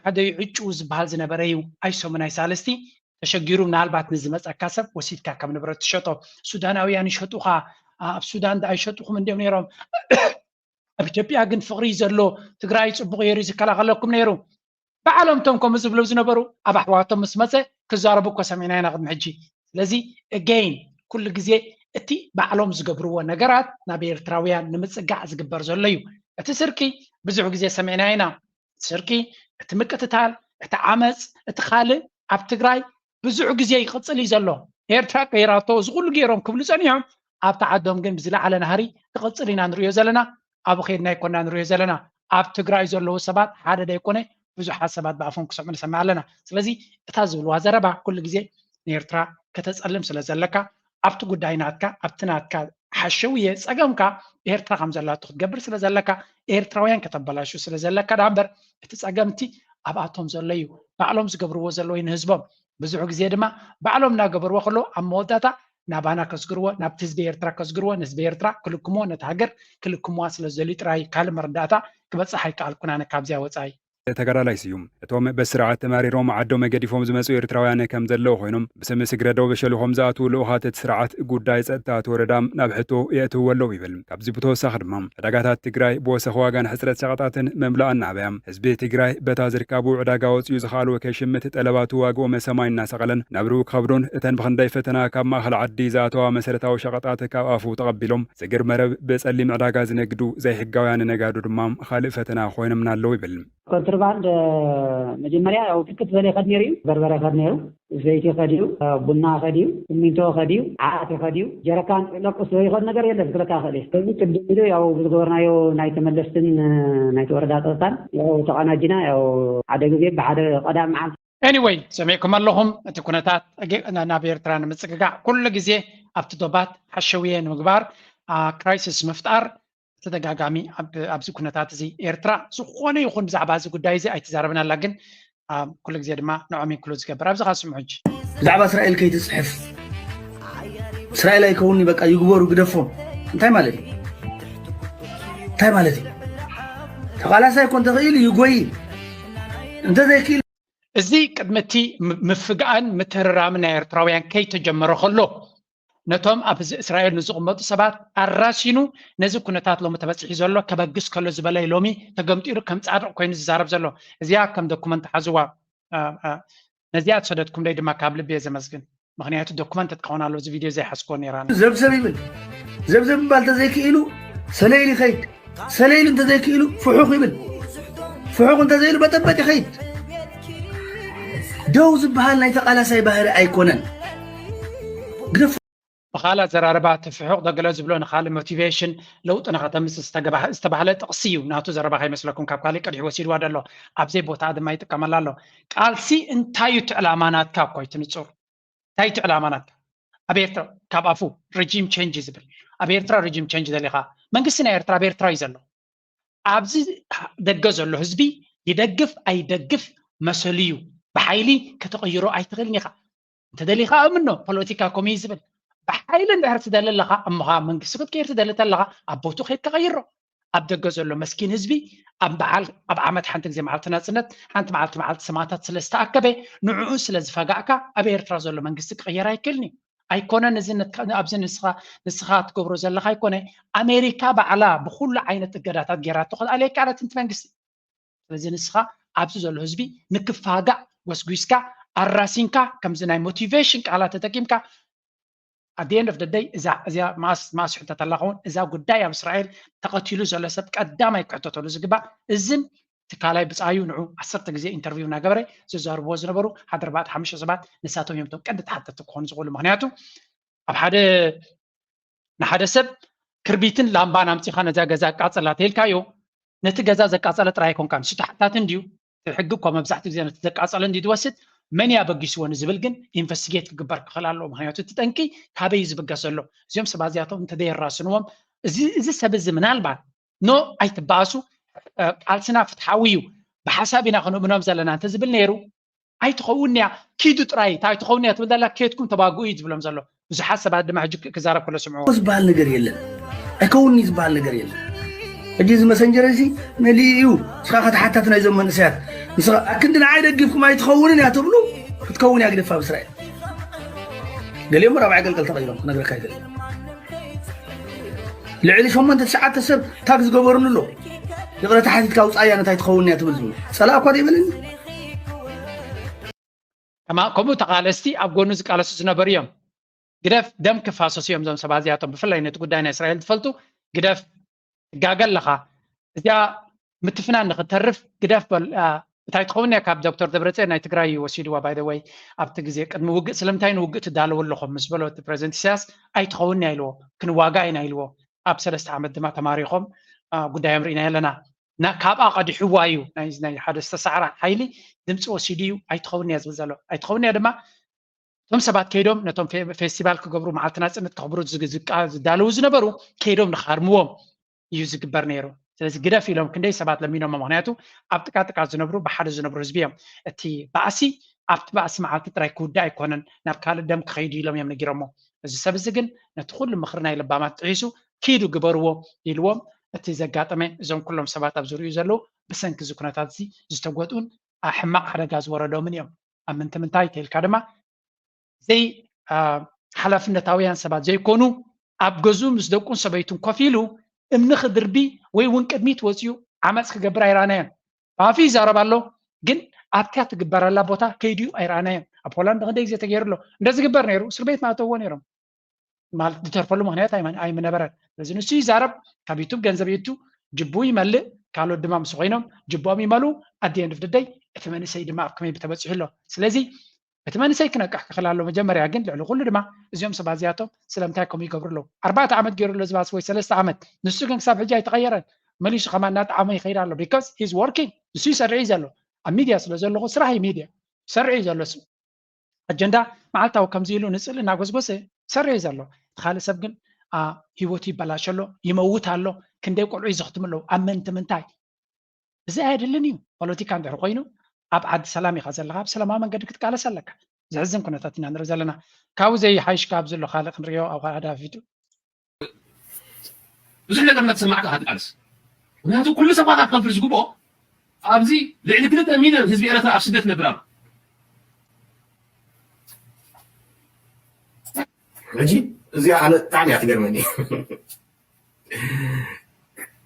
ሓደ እዩ ዕጭኡ ዝበሃል ዝነበረ እዩ፣ ኣይሶምን ኣይሳልስቲ ተሸጊሩ ምናልባት ንዝመጸካ ሰብ ወሲድካ ከም ንብረት ትሸጦ። ሱዳናውያን ይሸጡኻ፣ ኣብ ሱዳን ደኣ ይሸጡኹም እንዲዮም ነይሮም። ኣብ ኢትዮጵያ ግን ፍቕሪ ዘሎ ትግራይ ጽቡቕ ገይሩ ዝከላኸለኩም ነይሩ። ባዕሎም እቶም ከምኡ ዝብሉ ዝነበሩ ኣብ ኣሕዋቶም ምስ መጸ ክዛረቡ እኮ ሰሚዕና ኢና ቅድሚ ሕጂ። ስለዚ again ኩሉ ግዜ እቲ ባዕሎም ዝገብርዎ ነገራት ናብ ኤርትራውያን ንምጽጋዕ ዝግበር ዘሎ እዩ። እቲ ስርቂ ብዙሕ ግዜ ሰሚዕና ኢና። ስርቂ፣ እቲ ምቅትታል፣ እቲ ዓመፅ፣ እቲ ካልእ ኣብ ትግራይ ብዙሕ ግዜ ይቕፅል እዩ ዘሎ። ኤርትራ ቀይራቶ፣ እዚ ኩሉ ገይሮም ክብሉ ፀኒሖም፣ ኣብቲ ዓዶም ግን ብዝለዓለ ናህሪ ክቕፅል ኢና ንሪኦ ዘለና። ኣብ ኸይድና ኣይኮና ንሪኦ ዘለና። ኣብ ትግራይ ዘለዉ ሰባት ሓደ ደይኮነ ብዙሓት ሰባት ብኣፎም ክሰምዑ ንሰምዕ ኣለና። ስለዚ እታ ዝብልዋ ዘረባ ኩሉ ግዜ ንኤርትራ ከተፀልም ስለ ዘለካ ኣብቲ ጉዳይ ናትካ ኣብቲ ናትካ ሓሸውየ ፀገምካ ኤርትራ ከም ዘላቶ ክትገብር ስለ ዘለካ ኤርትራውያን ከተበላሹ ስለ ዘለካ ዳ እምበር እቲ ፀገምቲ ኣብኣቶም ዘሎ እዩ። ባዕሎም ዝገብርዎ ዘለዉ ንህዝቦም ብዙሕ ግዜ ድማ ባዕሎም እናገበርዎ ከለዉ ኣብ መወዳእታ ናባና ከስግርዎ ናብቲ ህዝቢ ኤርትራ ከስግርዎ ንህዝቢ ኤርትራ ክልክምዎ ነቲ ሃገር ክልክምዋ ስለ ዝደልዩ ጥራይ ካልእ መረዳእታ ክበፅሕ ኣይከኣልኩን ኣነ ካብዚኣ ወፃኢ። ተጋዳላይ ስዩም፣ እቶም በስርዓት ተማሪሮም ዓዶም ገዲፎም ዝመጹ ኤርትራውያን ከም ዘለዉ ኮይኖም፣ ብስም ስግረ ዶብ ሸሊኾም ዝኣትዉ ልኡኻት እቲ ስርዓት ጉዳይ ጸጥታ እቲ ወረዳ ናብ ሕቶ የእትውዎ ኣለዉ ይብል። ካብዚ ብተወሳኺ ድማ፣ ዕዳጋታት ትግራይ ብወሰኽ ዋጋን ሕጽረት ሸቐጣትን መምላእ እናኣበያ፣ ህዝቢ ትግራይ በታ ዝርካቡ ዕዳጋ ወጺኡ ዝኸኣሎ ከይሽምት ጠለባቱ ዋግኦም ሰማይ እናሰቐለን ናብርኡ ክኸብዶን እተን ብኽንደይ ፈተና ካብ ማእኸል ዓዲ ዝኣተዋ መሰረታዊ ሸቐጣት ካብ ኣፉ ተቐቢሎም፣ ዝግር መረብ ብጸሊም ዕዳጋ ዝነግዱ ዘይሕጋውያን ነጋዶ ድማ ካልእ ፈተና ኮይኖምና ኣለዉ ይብል። ኮንትርባንድ መጀመርያ ያው ብርክት ዝበለ ይኸድ ነይሩ እዩ። በርበረ ይኸድ ነይሩ፣ ዘይቲ ይኸድ እዩ፣ ቡና ይኸድ እዩ፣ ሲሚንቶ ይኸድ እዩ፣ ዓራት ይኸድ እዩ፣ ጀረካን ለቁስ ዘይኸድ ነገር የለን ክብለካ ይኽእል እየ። ስለዚ ቅድም ኢሉ ያው ብዝገበርናዮ ናይ ተመለስትን ናይቲ ወረዳ ፀጥታን ያው ተቐናጅና ያው ሓደ ግዜ ብሓደ ቀዳም መዓልቲ Anyway ሰሚዕኩም ኣለኹም። እቲ ኩነታት ናብ ኤርትራ ንምፅግጋዕ ኩሉ ግዜ ኣብቲ ዶባት ሓሸውየ ንምግባር ክራይሲስ ምፍጣር ተደጋጋሚ ኣብዚ ኩነታት እዚ ኤርትራ ዝኾነ ይኹን ብዛዕባ እዚ ጉዳይ እዚ ኣይትዛረብን ኣላ ግን ኩሉ ግዜ ድማ ንዖም ኢንክሉድ ዝገብር ኣብዚ ካ ስምዑ ሕጂ ብዛዕባ እስራኤል ከይትፅሕፍ እስራኤል ኣይከውኒ በቃ ይግበሩ ግደፎም እንታይ ማለት እዩ እንታይ ማለት እዩ ተቃላሳይ እኮ እንተኽኢሉ ይጎይ እንተዘይክኢሉ እዚ ቅድሚ እቲ ምፍጋእን ምትህርራምን ናይ ኤርትራውያን ከይተጀመረ ከሎ ነቶም ኣብ እስራኤል ንዝቕመጡ ሰባት ኣራሲኑ ነዚ ኩነታት ሎሚ ተበፂሑ ዘሎ ከበግስ ከሎ ዝበለ ሎሚ ተገምጢሉ ከም ፃድቕ ኮይኑ ዝዛረብ ዘሎ እዚኣ ከም ዶኩመንት ሓዝዋ ነዚኣ ዝሰደትኩምለይ ድማ ካብ ልቢ እየ ዘመስግን ምክንያቱ ዶኩመንት ክትከውን ኣሎ እዚ ቪድዮ ዘይሓዝኮ ነራ ዘብዘብ ይብል ዘብዘብ ምባል ተዘይክኢሉ ሰለይል ይኸይድ ሰለይል እንተዘይክኢሉ ፍሑኽ ይብል ፍሑኽ እንተዘይሉ በጠበጥ ይኸይድ ደው ዝበሃል ናይ ተቓላሳይ ባህሪ ኣይኮነን ግደፍ ብኻል ኣዘራርባ እቲ ፍሑቕ ዶ ገለ ዝብሎ ንኻልእ ሞቲቬሽን ለውጢ ንኸተምፅእ ዝተባህለ ጥቕሲ እዩ ናቱ ዘረባ ከይመስለኩም ካብ ካሊእ ቀዲሑ ወሲድዋ ደሎ ኣብዘይ ቦታ ድማ ይጥቀመላ ኣሎ ቃልሲ እንታይ እዩ እቲ ዕላማ ናትካ እኮ እዩ ትንፁር እንታይ እቲ ዕላማ ናትካ ኣብ ኤርትራ ካብ ኣፉ regime change ዝብል ኣብ ኤርትራ regime change ደሊኻ መንግስቲ ናይ ኤርትራ ኣብ ኤርትራ እዩ ዘሎ ኣብዚ ደገ ዘሎ ህዝቢ ይደግፍ ኣይደግፍ መሰሉ እዩ ብሓይሊ ከተቐይሮ ኣይትኽእልን ኢኻ እንተደሊኻ እምኖ ፖለቲካ ከምኡ እዩ ዝብል ብሓይሊ እንድሕር ትደሊ ኣለኻ እሞኻ መንግስቲ ክትቀይር ትደሊ ተለኻ ኣብ ቦቱ ከይድ ከቐይሮ ኣብ ደገ ዘሎ መስኪን ህዝቢ ኣብ በዓል ኣብ ዓመት ሓንቲ ግዜ መዓልቲ ናፅነት ሓንቲ መዓልቲ መዓልቲ ሰማእታት ስለ ዝተኣከበ ንዕኡ ስለ ዝፈጋእካ ኣብ ኤርትራ ዘሎ መንግስቲ ክቕየር ኣይክእልን እዩ ኣይኮነን እዚ ኣብዚ ንስኻ ንስኻ ትገብሮ ዘለኻ ኣይኮነ ኣሜሪካ ባዕላ ብኩሉ ዓይነት እገዳታት ጌራቶ ክትኣልየካ ኣለትንቲ መንግስቲ ስለዚ ንስኻ ኣብዚ ዘሎ ህዝቢ ንክፋጋእ ጎስጒስካ ኣራሲንካ ከምዚ ናይ ሞቲቬሽን ቃላት ተጠቂምካ at the end of the day እዛ እዚኣ ማስ ማስ ሕተት ኣላ ኸውን እዛ ጉዳይ ኣብ እስራኤል ተቐቲሉ ዘሎ ሰብ ቀዳማይ ክሕተተሉ ዝግባእ እዝን ትካላይ ብፃዩ ንዑ ዓሰርተ ግዜ ኢንተርቪው እናገበረ ዘዛርብዎ ዝነበሩ ሓደ ኣርባዕተ ሓሙሽተ ሰባት ንሳቶም እዮም እቶም ቀንዲ ተሓተቲ ክኾኑ ዝኽእሉ። ምክንያቱ ኣብ ሓደ ንሓደ ሰብ ክርቢትን ላምባን ኣምፂኻ ነዛ ገዛ ኣቃፅላ ተልካዮ ነቲ ገዛ ዘቃፀለ ጥራይ ኣይኮንካን፣ ንሱ ተሓታቲ እንድዩ። እቲ ሕጊ እኮ መብዛሕትኡ ግዜ ነቲ ዘቃፀለ እንድዩ ዝወስድ፣ መን እዩ ኣበጊስዎ ንዝብል ግን ኢንቨስቲጌት ክግበር ክኽእል ኣለዎ። ምክንያቱ እቲ ጠንቂ ካበይ እዩ ዝብገስ ዘሎ? እዚኦም ሰባት እዚኣቶም እንተዘየራስንዎም፣ እዚ እዚ ሰብ እዚ ምናልባት ኖ ኣይትበኣሱ፣ እ፣ ቃልስና ፍትሓዊ እዩ፣ ብሓሳብ ኢና ክንእምኖም ዘለና እንተዝብል ነይሩ፣ ኣይትኸውን እያ፣ ኪዱ ጥራይ፣ እታ ኣይትኸውን እያ ትብል ዘላ፣ ኬድኩም ተባግኡ እዩ ዝብሎም ዘሎ። ብዙሓት ሰባት ድማ ሕጂ ክ-፣ ክዛረብ ከሎ ስምዕዎ። ዝበሃል ነገር የለን። ኣይከውንኒ ዝበሃል ነገር የለን። ሕጂ እዚ መሰንጀር እዚ መሊኡ እዩ። ንስኻ ከተሓታት ናይዞም መንእሰያት። ንስኻ ኣክንዲ ንዓይ ደጊፍኩም ኣይትኸውንን እያ ትብሉ፣ ክትከውን እያ ግደፋ ኣብ እስራኤል። ገሊኦም ራብዓይ ገልቀል ተቐይሮም ክነግረካ ይኽእል። ልዕሊ ሸሞንተ ትሽዓተ ሰብ ታግ ዝገበሩኒ ኣሎ። ይቕረታ ሓቲትካ ውፃእያ ነታ ኣይትኸውን እያ ትብል ዝብሉ። ጸላእ እኳ ዘይበለኒ። ከማ-፣ ከምኡ ተቓለስቲ ኣብ ጎኑ ዝቃለሱ ዝነበሩ እዮም። ግደፍ፣ ደም ክፋሰሱ እዮም እዞም ሰባት እዚኣቶም። ብፍላይ ነቲ ጉዳይ ናይ እስራኤል ትፈልጡ፣ ግደፍ፣ ትጋገ ኣለኻ። እዚኣ ምትፍናን ንኽተርፍ ግደፍ በል። ኣ፣ እንታይ ትኸውን እያ ካብ ዶክተር ደብረጽዮን ናይ ትግራይ እዩ ወሲድዋ። ባይ ዘ ወይ ኣብቲ ግዜ ቅድሚ ውግእ ስለምንታይ ንውግእ ትዳለዉ ኣለኹም ምስ በሎ እቲ ፕሬዚደንት ኢሳያስ ኣይትኸውን እያ ኢልዎ። ክንዋጋ ኢና ኢልዎ። ኣብ ሰለስተ ዓመት ድማ ተማሪኾም፣ ኣ፣ ጉዳዮም ርኢና ኣለና። ና-፣ ካብኣ ቀዲሕዋ እዩ ናይ ናይ ሓደ ዝተሳዕረ ሓይሊ ድምፂ ወሲዱ እዩ ኣይትኸውን እያ ዝብል ዘሎ። ኣይትኸውን እያ ድማ እቶም ሰባት ከይዶም ነቶም ፌ-፣ ፌስቲቫል ክገብሩ መዓልቲ ናጽነት ከኽብሩ ዝግ-፣ ዝቃ-፣ ዝዳለዉ ዝነበሩ ከይዶም ንኻርምዎም እዩ ዝግበር ነይሩ። ስለዚ ግደፍ ኢሎም ክንደይ ሰባት ለሚኖሞ። ምክንያቱ ኣብ ጥቃ ጥቃ ዝነብሩ ብሓደ ዝነብሩ ህዝቢ እዮም። እቲ ባእሲ ኣብቲ ባእሲ መዓልቲ ጥራይ ክውዳእ ኣይኮነን፣ ናብ ካልእ ደም ክኸይዱ ኢሎም እዮም ነጊሮሞ። እዚ ሰብ እዚ ግን ነቲ ኩሉ ምኽሪ ናይ ለባማት ጥሒሱ ኪዱ ግበርዎ ኢልዎም። እቲ ዘጋጠመ እዞም ኩሎም ሰባት ኣብ ዝርእዩ ዘለዉ ብሰንኪ እዚ ኩነታት እዚ ዝተጎድኡን ኣ-፣ ሕማቕ ሓደጋ ዝወረዶምን እዮም። ኣብ ምንትምንታይ ተልካ ድማ ዘይ፣ ኣ፣ ሓላፍነታውያን ሰባት ዘይኮኑ ኣብ ገዝኡ ምስ ደቁን ሰበይቱን ኮፍ ኢሉ እምኒ ክድርቢ ወይ እውን ቅድሚት ወፂኡ ዓመፅ ክገብር ኣይረኣናዮን። ብኣፉ ይዛረብ ኣሎ፣ ግን ኣብታ ትግበረላ ቦታ ከይድዩ ኣይረኣናዮን። ኣብ ሆላንድ ክንደይ ግዜ ተገይሩ ኣሎ። እንደ ዝግበር ነይሩ እስር ቤት ማእተውዎ ነይሮም። ማለት ዝተርፈሉ ምክንያት ኣይመ-፣ ኣይምነበረን። ስለዚ ንሱ ይዛረብ፣ ካብ ዩቱብ ገንዘብ የቱ፣ ጅቡ ይመልእ፣ ካልኦት ድማ ምስ ኮይኖም ጅቦም ይመልኡ። ኣት ኤንድ ኦፍ ደይ እቲ መንእሰይ ድማ ኣብ ከመይ ተበፂሑ ኣሎ። ስለዚ እቲ መንእሰይ ክነቅሕ ክኽእል ኣሎ። መጀመርያ ግን ልዕሊ ኩሉ ድማ እዚኦም ሰባት እዚኣቶም ስለምንታይ ከምኡ ይገብሩ ኣለዉ? ኣርባዕተ ዓመት ገይሩ ኣሎ ዝባስ ወይ ሰለስተ ዓመት፣ ንሱ ግን ክሳብ ሕጂ ኣይተቐየረን። መሊሱ ከማን እናጠዓመ ይኸይድ ኣሎ። ቢካዝ ሂዝ ወርኪንግ፣ ንሱ ይሰርሕ እዩ ዘሎ። ኣብ ሚድያ ስለ ዘለኹ ስራሕ እዩ ሚድያ፣ ይሰርሕ እዩ ዘሎ እሱ። ኣጀንዳ መዓልታዊ ከምዚ ኢሉ ንፅል እናጎስጎሰ ይሰርሕ እዩ ዘሎ። እቲ ካልእ ሰብ ግን፣ ኣ፣ ህይወቱ ይበላሽ ኣሎ፣ ይመውት ኣሎ፣ ክንደይ ቆልዑ ይዘኽትም ኣለዉ። ኣብ ምንትምንታይ? እዚ ኣየድልን እዩ። ፖለቲካ እንድሕር ኮይኑ ኣብ ዓዲ ሰላም ኢኻ ዘለኻ፣ ኣብ ሰላማዊ መንገዲ ክትቃለስ ኣለካ። ዘሕዝን ኩነታት ኢና ንርኢ ዘለና። ካብኡ ዘይሓይሽ ካብ ዘሎ ካልእ ክንሪኦ ኣብ ሓደ ኣፊቱ። ብዙሕ ነገር እናተሰማዕካ ኢኻ ትቃለስ። ምክንያቱ ኩሉ ሰብካ ካብ ክኸፍል ዝግብኦ ኣብዚ ልዕሊ ክልተ ሚልዮን ህዝቢ ኤርትራ ኣብ ስደት ነብር ኣሎ። ሕጂ እዚኣ ኣነ ብጣዕሚ እያ ትገርመኒ።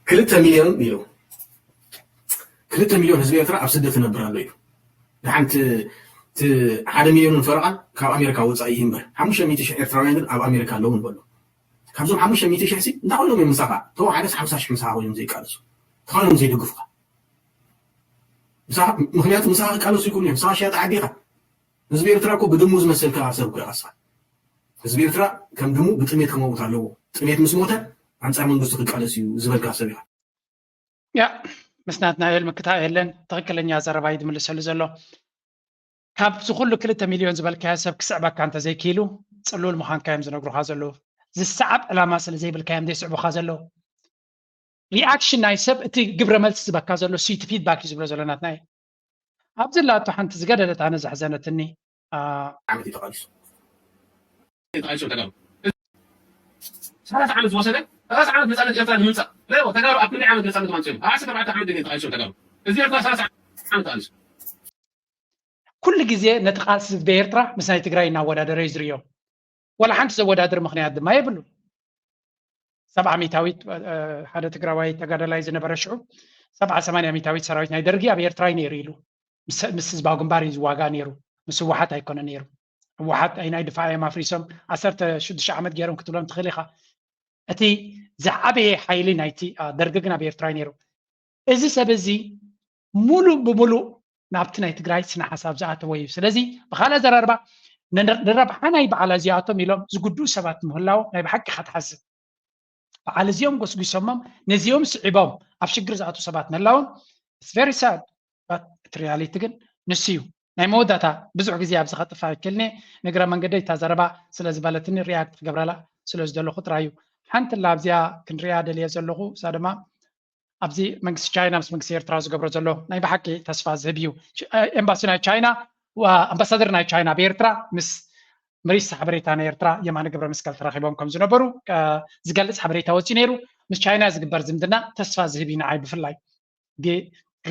ክልተ ሚልዮን ኢሉ፣ ክልተ ሚልዮን ህዝቢ ኤርትራ ኣብ ስደት ይነብር ኣሎ ኢሉ። ደሓን እቲ፣ እቲ ሓደ ሚልዮንን ፈረቓን ካብ ኣሜሪካ ወፃኢ እዩ እምበር፣ ሓሙሽተ ሚእቲ ሽሕ ኤርትራውያን ግን ኣብ ኣሜሪካ ኣለዉ ንበሎ። ካብዞም ሓሙሽተ ሚእቲ ሽሕ ሲ እንታይ ኮይኖም እዮም ምሳኻ? ተው ሓደስ ሓምሳ ሽሕ ምሳኻ ኮይኖም ዘይቃለሱ? እንታይ ኮይኖም ዘይደግፉኻ? ምሳኻ፣ ምክንያቱ ምሳኻ ክቃለሱ ይክእሉ እዮም። ምሳኻ ሸያጢ ዓዲ ኢኻ። ህዝቢ ኤርትራ እኮ ብድሙ ዝመሰልካ ሰብ እኮ ኢኻ ንስኻ። ህዝቢ ኤርትራ ከም ድሙ ብጥሜት ክመውት ኣለዎ። ጥሜት ምስ ሞተ ኣንጻር መንግስቱ ክቃለስ እዩ ዝበልካ ሰብ ኢኻ። ያ፣ ምስ ናትናኤል ምክታእ የለን። ትኽክለኛ ዘረባ እዩ ዝምልሰሉ ዘሎ። ካብዚ ኩሉ ክልተ ሚልዮን ዝበልካዮ ሰብ ክስዕበካ እንተዘይክኢሉ፣ ጽሉል ምዃንካ እዮም ዝነግሩኻ ዘለዉ። ዝሰዓብ ዕላማ ስለ ዘይብልካ እዮም ዘይስዕቡኻ ዘለዉ። ሪኣክሽን ናይ ሰብ እቲ ግብረ መልሲ ዝበካ ዘሎ ስዊት ፊድባክ እዩ ዝብሎ ዘሎ ናትናኤል። ኣብዚ ላቶ ሓንቲ ዝገደለት ኣነ ዘሕዘነትኒ፣ ኣ፣ ዓመት እዩ ተቓሊሱ። ተቓሊሶም ተጋሩ። ሰላሳ ዓመት ዝወሰደ፣ ሰላሳ ዓመት ነጻነት ኤርትራ ንምምጻእ። ለ-፣ ተጋሩ ኣብ ክንደይ ዓመት ነጻነት ኣምጺኦም? ኣብ ዓሰርተ ኣርባዕተ ዓመት ድንገት ተቓሊሶም ተጋሩ። እዚ ኤርትራ ሰላሳ ዓመት ተቓሊሱ። ኩሉ ግዜ ነቲ ቃልሲ ህዝቢ ኤርትራ ምስ ናይ ትግራይ እናወዳደረ እዩ ዝርእዮ። ዋላ ሓንቲ ዘወዳድር ምኽንያት ድማ የብሉን። ሰብዓ ሚእታዊት፣ እ፣ ሓደ ትግራዋይ ተጋዳላይ ዝነበረ ሽዑ፣ ሰብዓ ሰማንያ ሚታዊት ሰራዊት ናይ ደርጊ ኣብ ኤርትራ እዩ ነይሩ ኢሉ ምስ ህዝባዊ ግንባር እዩ ዝዋጋ ነይሩ። ምስ ህወሓት ኣይኮነ ነይሩ። ህወሓት ኣይ ናይ ድፋዕ እዮም ኣፍሪሶም ዓሰርተ ሽዱሽተ ዓመት ገይሮም ክትብሎም ትኽእል ኢኻ። እቲ ዝዓበየ ሓይሊ ናይቲ ደርጊ ግን ኣብ ኤርትራ እዩ ነይሩ። እዚ ሰብ እዚ ሙሉእ ብሙሉእ ናብቲ ናይ ትግራይ ስነ ሓሳብ ዝኣተወ እዩ። ስለዚ ብካልእ ኣዘራርባ ንረብሓ ናይ በዓል እዚኣቶም ኢሎም ዝጉድኡ ሰባት ምህላው ናይ ብሓቂ ኢኻ ትሓስብ። በዓል እዚኦም ጎስጒሶሞም ነዚኦም ስዒቦም ኣብ ሽግር ዝኣቱ ሰባት ምህላዎም very sad። እቲ ሪያሊቲ ግን ንሱ እዩ። ናይ መወዳእታ ብዙሕ ግዜ ኣብዚ ከጥፋ ይክልኒ ንግረ መንገደይ እታ ዘረባ ስለ ዝበለትኒ ሪያክት ክገብረላ ስለ ዝደለኹ ጥራይ እዩ። ሓንቲ ላ ኣብዚኣ ክንሪያ ደልየ ዘለኹ እዛ ድማ ኣብዚ መንግስቲ ቻይና ምስ መንግስቲ ኤርትራ ዝገብሮ ዘሎ ናይ ብሓቂ ተስፋ ዝህብ እዩ። ኤምባሲ ናይ ቻይና ኣምባሳደር ናይ ቻይና ኣብ ኤርትራ ምስ ሚኒስትር ሓበሬታ ናይ ኤርትራ የማነ ገብረ መስቀል ተራኺቦም ከም ዝነበሩ ዝገልጽ ሓበሬታ ወፂኡ ነይሩ። ምስ ቻይና ዝግበር ዝምድና ተስፋ ዝህብ እዩ ንዓይ ብፍላይ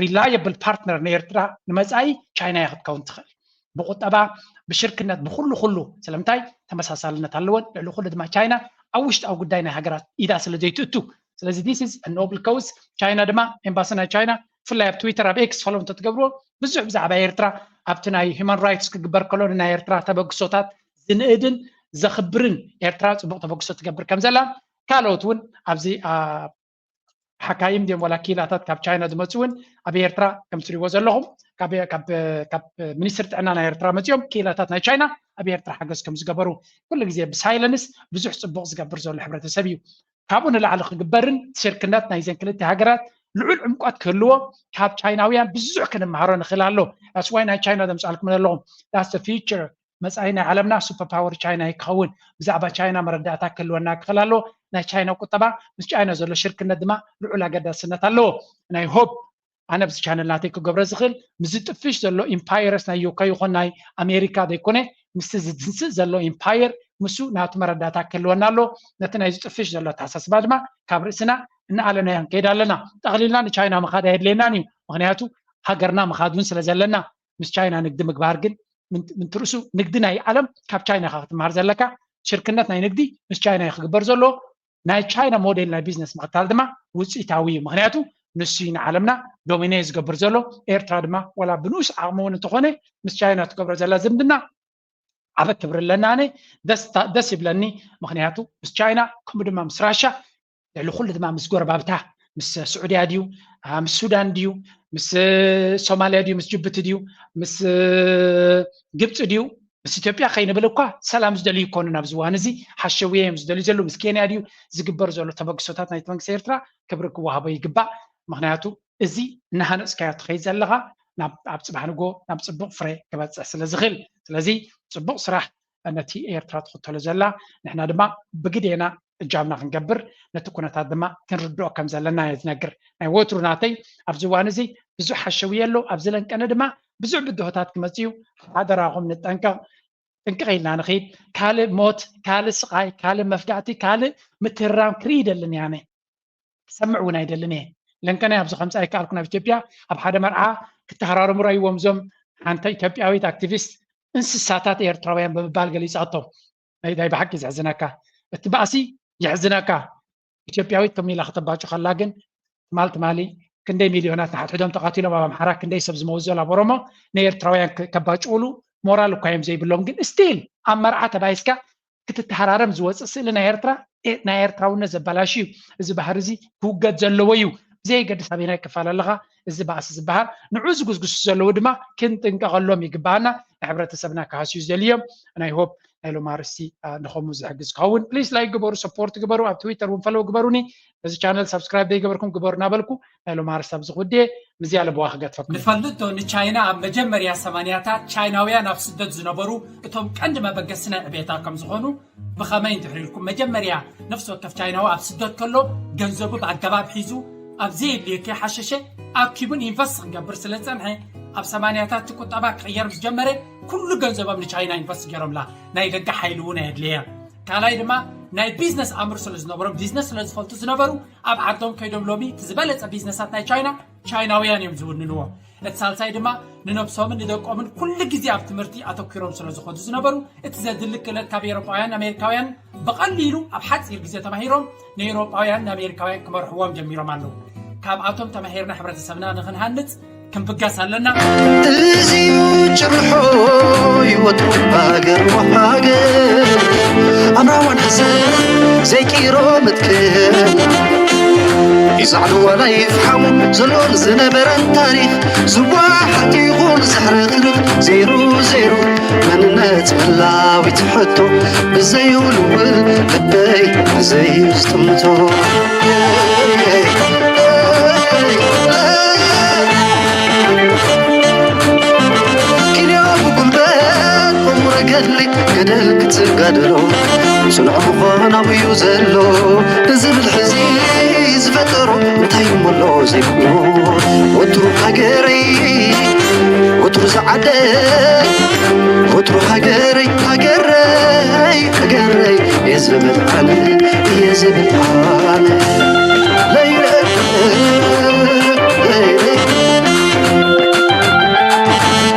reliable partner ንኤርትራ ንመጻኢ ቻይና እያ ክትከውን ትኽእል። ብቁጠባ ብሽርክነት ብኩሉ ኩሉ ስለምንታይ ተመሳሳልነት ኣለወን። ልዕሊ ኩሉ ድማ ቻይና ኣብ ውሽጣዊ ጉዳይ ናይ ሃገራት ኢዳ ስለ ዘይትእቱ ስለዚ this is a noble cause። ቻይና ድማ ኤምባሲ ናይ ቻይና ብፍላይ ኣብ ትዊተር ኣብ ኤክስ ፎሎ እንተትገብርዎ ብዙሕ ብዛዕባ ኤርትራ ኣብቲ ናይ human rights ክግበር ከሎ ንናይ ኤርትራ ተበግሶታት ዝንእድን ዘኽብርን ኤርትራ ፅቡቕ ተበግሶ ትገብር ከም ዘላ ካልኦት እውን ኣብዚ ሓካይም ድዮም ዋላ ኪላታት ካብ ቻይና ዝመፁ እውን ኣብ ኤርትራ ከም ትሪእዎ ዘለኹም ካብ ሚኒስትር ጥዕና ናይ ኤርትራ መፂኦም ኪላታት ናይ ቻይና ኣብ ኤርትራ ሓገዝ ከም ዝገበሩ ኩሉ ግዜ ብሳይለንስ ብዙሕ ፅቡቕ ዝገብር ዘሎ ሕብረተሰብ እዩ። ካብኡ ንላዕሊ ክግበርን ሽርክነት ናይዘን ክልተ ሃገራት ልዑል ዕምቆት ክህልዎ ካብ ቻይናውያን ብዙሕ ክንመሃሮ ንኽእል ኣሎ። ዳስዋይ ናይ ቻይና ዘምፃልኩም ዘለኹም ዳስ ፊቸር መፃኢ ናይ ዓለምና ሱፐር ፓወር ቻይና ክኸውን ብዛዕባ ቻይና መረዳእታ ክህልወና ክኽእል ኣሎ። ናይ ቻይና ቁጠባ ምስ ቻይና ዘሎ ሽርክነት ድማ ልዑል ኣገዳስነት ኣለዎ። ናይ ሆፕ ኣነ ብዚ ቻነል ናተይ ክገብረ ዝኽእል ምስ ዝጥፍሽ ዘሎ ኢምፓየርስ ናይ ዩከ ይኹን ናይ ኣሜሪካ ዘይኮነ ምስቲ ዝድንስእ ዘሎ ኢምፓየር ምሱ ናቱ መረዳእታ ክህልወና ኣሎ። ነቲ ናይ ዝጥፍሽ ዘሎ ኣተሓሳስባ ድማ ካብ ርእስና እናኣለናዮ ክንከይድ ኣለና። ጠቕሊልና ንቻይና ምኻድ ኣየድልየናን እዩ። ምክንያቱ ሃገርና ምኻድ እውን ስለ ዘለና ምስ ቻይና ንግዲ ምግባር ግን ምንትርሱ ንግዲ ናይ ዓለም ካብ ቻይና ኢኻ ክትመሃር ዘለካ። ሽርክነት ናይ ንግዲ ምስ ቻይና እዩ ክግበር ዘሎ። ናይ ቻይና ሞዴል ናይ ቢዝነስ ምኽታል ድማ ውፅኢታዊ እዩ። ምክንያቱ ንሱ እዩ ንዓለምና ዶሚኔ ዝገብር ዘሎ። ኤርትራ ድማ ዋላ ብንኡስ ዓቕሚ እውን እንተኾነ ምስ ቻይና ትገብሮ ዘላ ዝምድና ዓበ ክብሪ ኣለና። ኣነ ደስ ይብለኒ። ምክንያቱ ምስ ቻይና ከምኡ ድማ ምስ ራሻ ልዕሊ ኩሉ ድማ ምስ ጎረባብታ ምስ ስዑድያ ድዩ ምስ ሱዳን ድዩ ምስ ሶማልያ ድዩ ምስ ጅቡቲ ድዩ ምስ ግብፂ ድዩ ምስ ኢትዮጵያ ከይንብል እኳ ሰላም ዝደልዩ ይኮኑ። ኣብዚ እዋን እዚ ሓሸውየ እዮም ዝደልዩ ዘለዉ። ምስ ኬንያ ድዩ ዝግበር ዘሎ ተበግሶታት ናይቲ መንግስቲ ኤርትራ ክብሪ ክወሃቦ ይግባእ። ምክንያቱ እዚ እናሃነፅካዮ ትኸይድ ዘለኻ ኣብ ፅባሕ ንጎ ናብ ፅቡቕ ፍረ ክበፅሕ ስለ ዝኽእል። ስለዚ ፅቡቕ ስራሕ ነቲ ኤርትራ ትኽተሎ ዘላ ንሕና ድማ ብግዴና እጃምና ክንገብር ነቲ ኩነታት ድማ ክንርድኦ ከም ዘለና እየ ዝነግር። ናይ ወትሩ ናተይ ኣብዚ እዋን እዚ ብዙሕ ሓሸውየ ኣሎ። ኣብዚ ለንቀነ ድማ ብዙሕ ብድሆታት ክመፅእ እዩ። ሓደራኹም ንጠንቀቕ። ጥንቅቕ ኢልና ንኽይድ። ካልእ ሞት፣ ካልእ ስቓይ፣ ካልእ መፍጋእቲ፣ ካልእ ምትህራም ክርኢ ይደልን እየ ኣነ። ክሰምዕ እውን ኣይደልን እየ። ለንቀነ ኣብዚ ከምፃ ይከኣልኩ ናብ ኢትዮጵያ ኣብ ሓደ መርዓ ክተሃራረሙ ረይዎም እዞም ሓንተ ኢትዮጵያዊት ኣክቲቪስት እንስሳታት ኤርትራውያን ብምባል ገሊፃቶም። ናይ ብሓቂ ዘሕዝነካ እቲ ባእሲ የሕዝነካ። ኢትዮጵያዊት ከም ኢላ ከተባጩ ከላ ግን ትማል ትማሊ ክንደይ ሚልዮናት ንሓድሕዶም ተቓቲሎም ኣብ ኣምሓራ ክንደይ ሰብ ዝመውት ዘሎ ኣብ ኦሮሞ ንኤርትራውያን ከባጭውሉ ሞራል እኳ እዮም ዘይብሎም ግን ስቲል ኣብ መርዓ ተባይስካ ክትተሃራረም ዝወፅእ ስእሊ ናይ ኤርትራ ናይ ኤርትራውነት ዘበላሽ እዩ። እዚ ባህሪ እዚ ክውገድ ዘለዎ እዩ። ብዘየገድስ ኣበይናይ ክፋል ኣለኻ እዚ ባእሲ ዝበሃል ንዑ ዝጉስጉሱ ዘለዉ ድማ ክንጥንቀቐሎም ይግባኣና። ንሕብረተሰብና ክሃስዩ ዝደልዮም ናይ ሆፕ ናይ ሎማ ርስቲ ንኸሙ ዝሕግዝ ክኸውን ፕሊስ ላይክ ግበሩ ሰፖርት ግበሩ ኣብ ትዊተር እውን ፈለው ግበሩኒ። እዚ ቻነል ሳብስክራይብ ዘይገበርኩም ግበሩ እናበልኩ ናይ ሎማ ርስቲ ኣብዚ ክውድየ ምዝያ ለበዋ ክገድፈኩም። ንፈልጦ ንቻይና ኣብ መጀመርያ ሰማንያታት ቻይናውያን ኣብ ስደት ዝነበሩ እቶም ቀንዲ መበገሲ ናይ ዕቤታ ከም ዝኾኑ ብኸመይ እንድሕር ኢልኩም መጀመርያ ነፍሲ ወከፍ ቻይናዊ ኣብ ስደት ከሎ ገንዘቡ ብኣገባብ ሒዙ ኣብ ዘየድልዮ ከይሓሸሸ ኣኪቡን ኢንቨስት ክገብር ስለ ዝጸንሐ ኣብ ሰማንያታት እቲ ቁጠባ ክቕየር ምስ ጀመረ ኩሉ ገንዘቦም ንቻይና ኢንቨስት ገይሮምላ ናይ ደገ ሓይሊ እውን ኣየድለየ ካልኣይ ድማ ናይ ቢዝነስ ኣምር ስለ ዝነበሮም ቢዝነስ ስለ ዝፈልጡ ዝነበሩ ኣብ ዓዶም ከይዶም ሎሚ እቲ ዝበለጸ ቢዝነሳት ናይ ቻይና ቻይናውያን እዮም ዝውንንዎ እቲ ሳልሳይ ድማ ንነብሶምን ንደቆምን ኩሉ ግዜ ኣብ ትምህርቲ ኣተኪሮም ስለ ዝኾዱ ዝነበሩ እቲ ዘድሊ ክእለት ካብ ኤሮጳውያን ኣሜሪካውያን ብቐሊሉ ኣብ ሓፂር ግዜ ተማሂሮም ንኤሮጳውያን ንኣሜሪካውያን ክመርሕዎም ጀሚሮም ኣለዉ ካብኣቶም ተማሂርና ሕብረተሰብና ንኽንሃንጽ ክንብገስ ኣለና። እዚዩ ጭርሖይ ወትሩ ሃገር ወሃገር ኣምራዋን ሕሰብ ዘይቂሮ መትከል ይዛዕሉ ዋላ ይፍሓሙ ዘሎን ዝነበረን ታሪኽ ዝዋሓት ይኹን ዝሕርኽርኽ ዜሩ ዜሩ መንነት መላዊት ሕቶ ብዘይውልውል ልበይ ብዘይ ዝጥምቶ ኪልዮ ብጉልበት ቆሙረ ገድሊ ገደል ክትጋደሎ ጽኑዕ ምዃን ኣብዩ ዘሎ ንዝብል ሕዚ ዝፈጠሮ እንታይ እሞ ኣሎ ዘይብሎ ወትሩ ሃገረይ ወትሩ ዝዓደ ወትሩ ሃገረይ ሃገረይ ሃገረይ እየ ዝብል ኣነ እየ ዝብል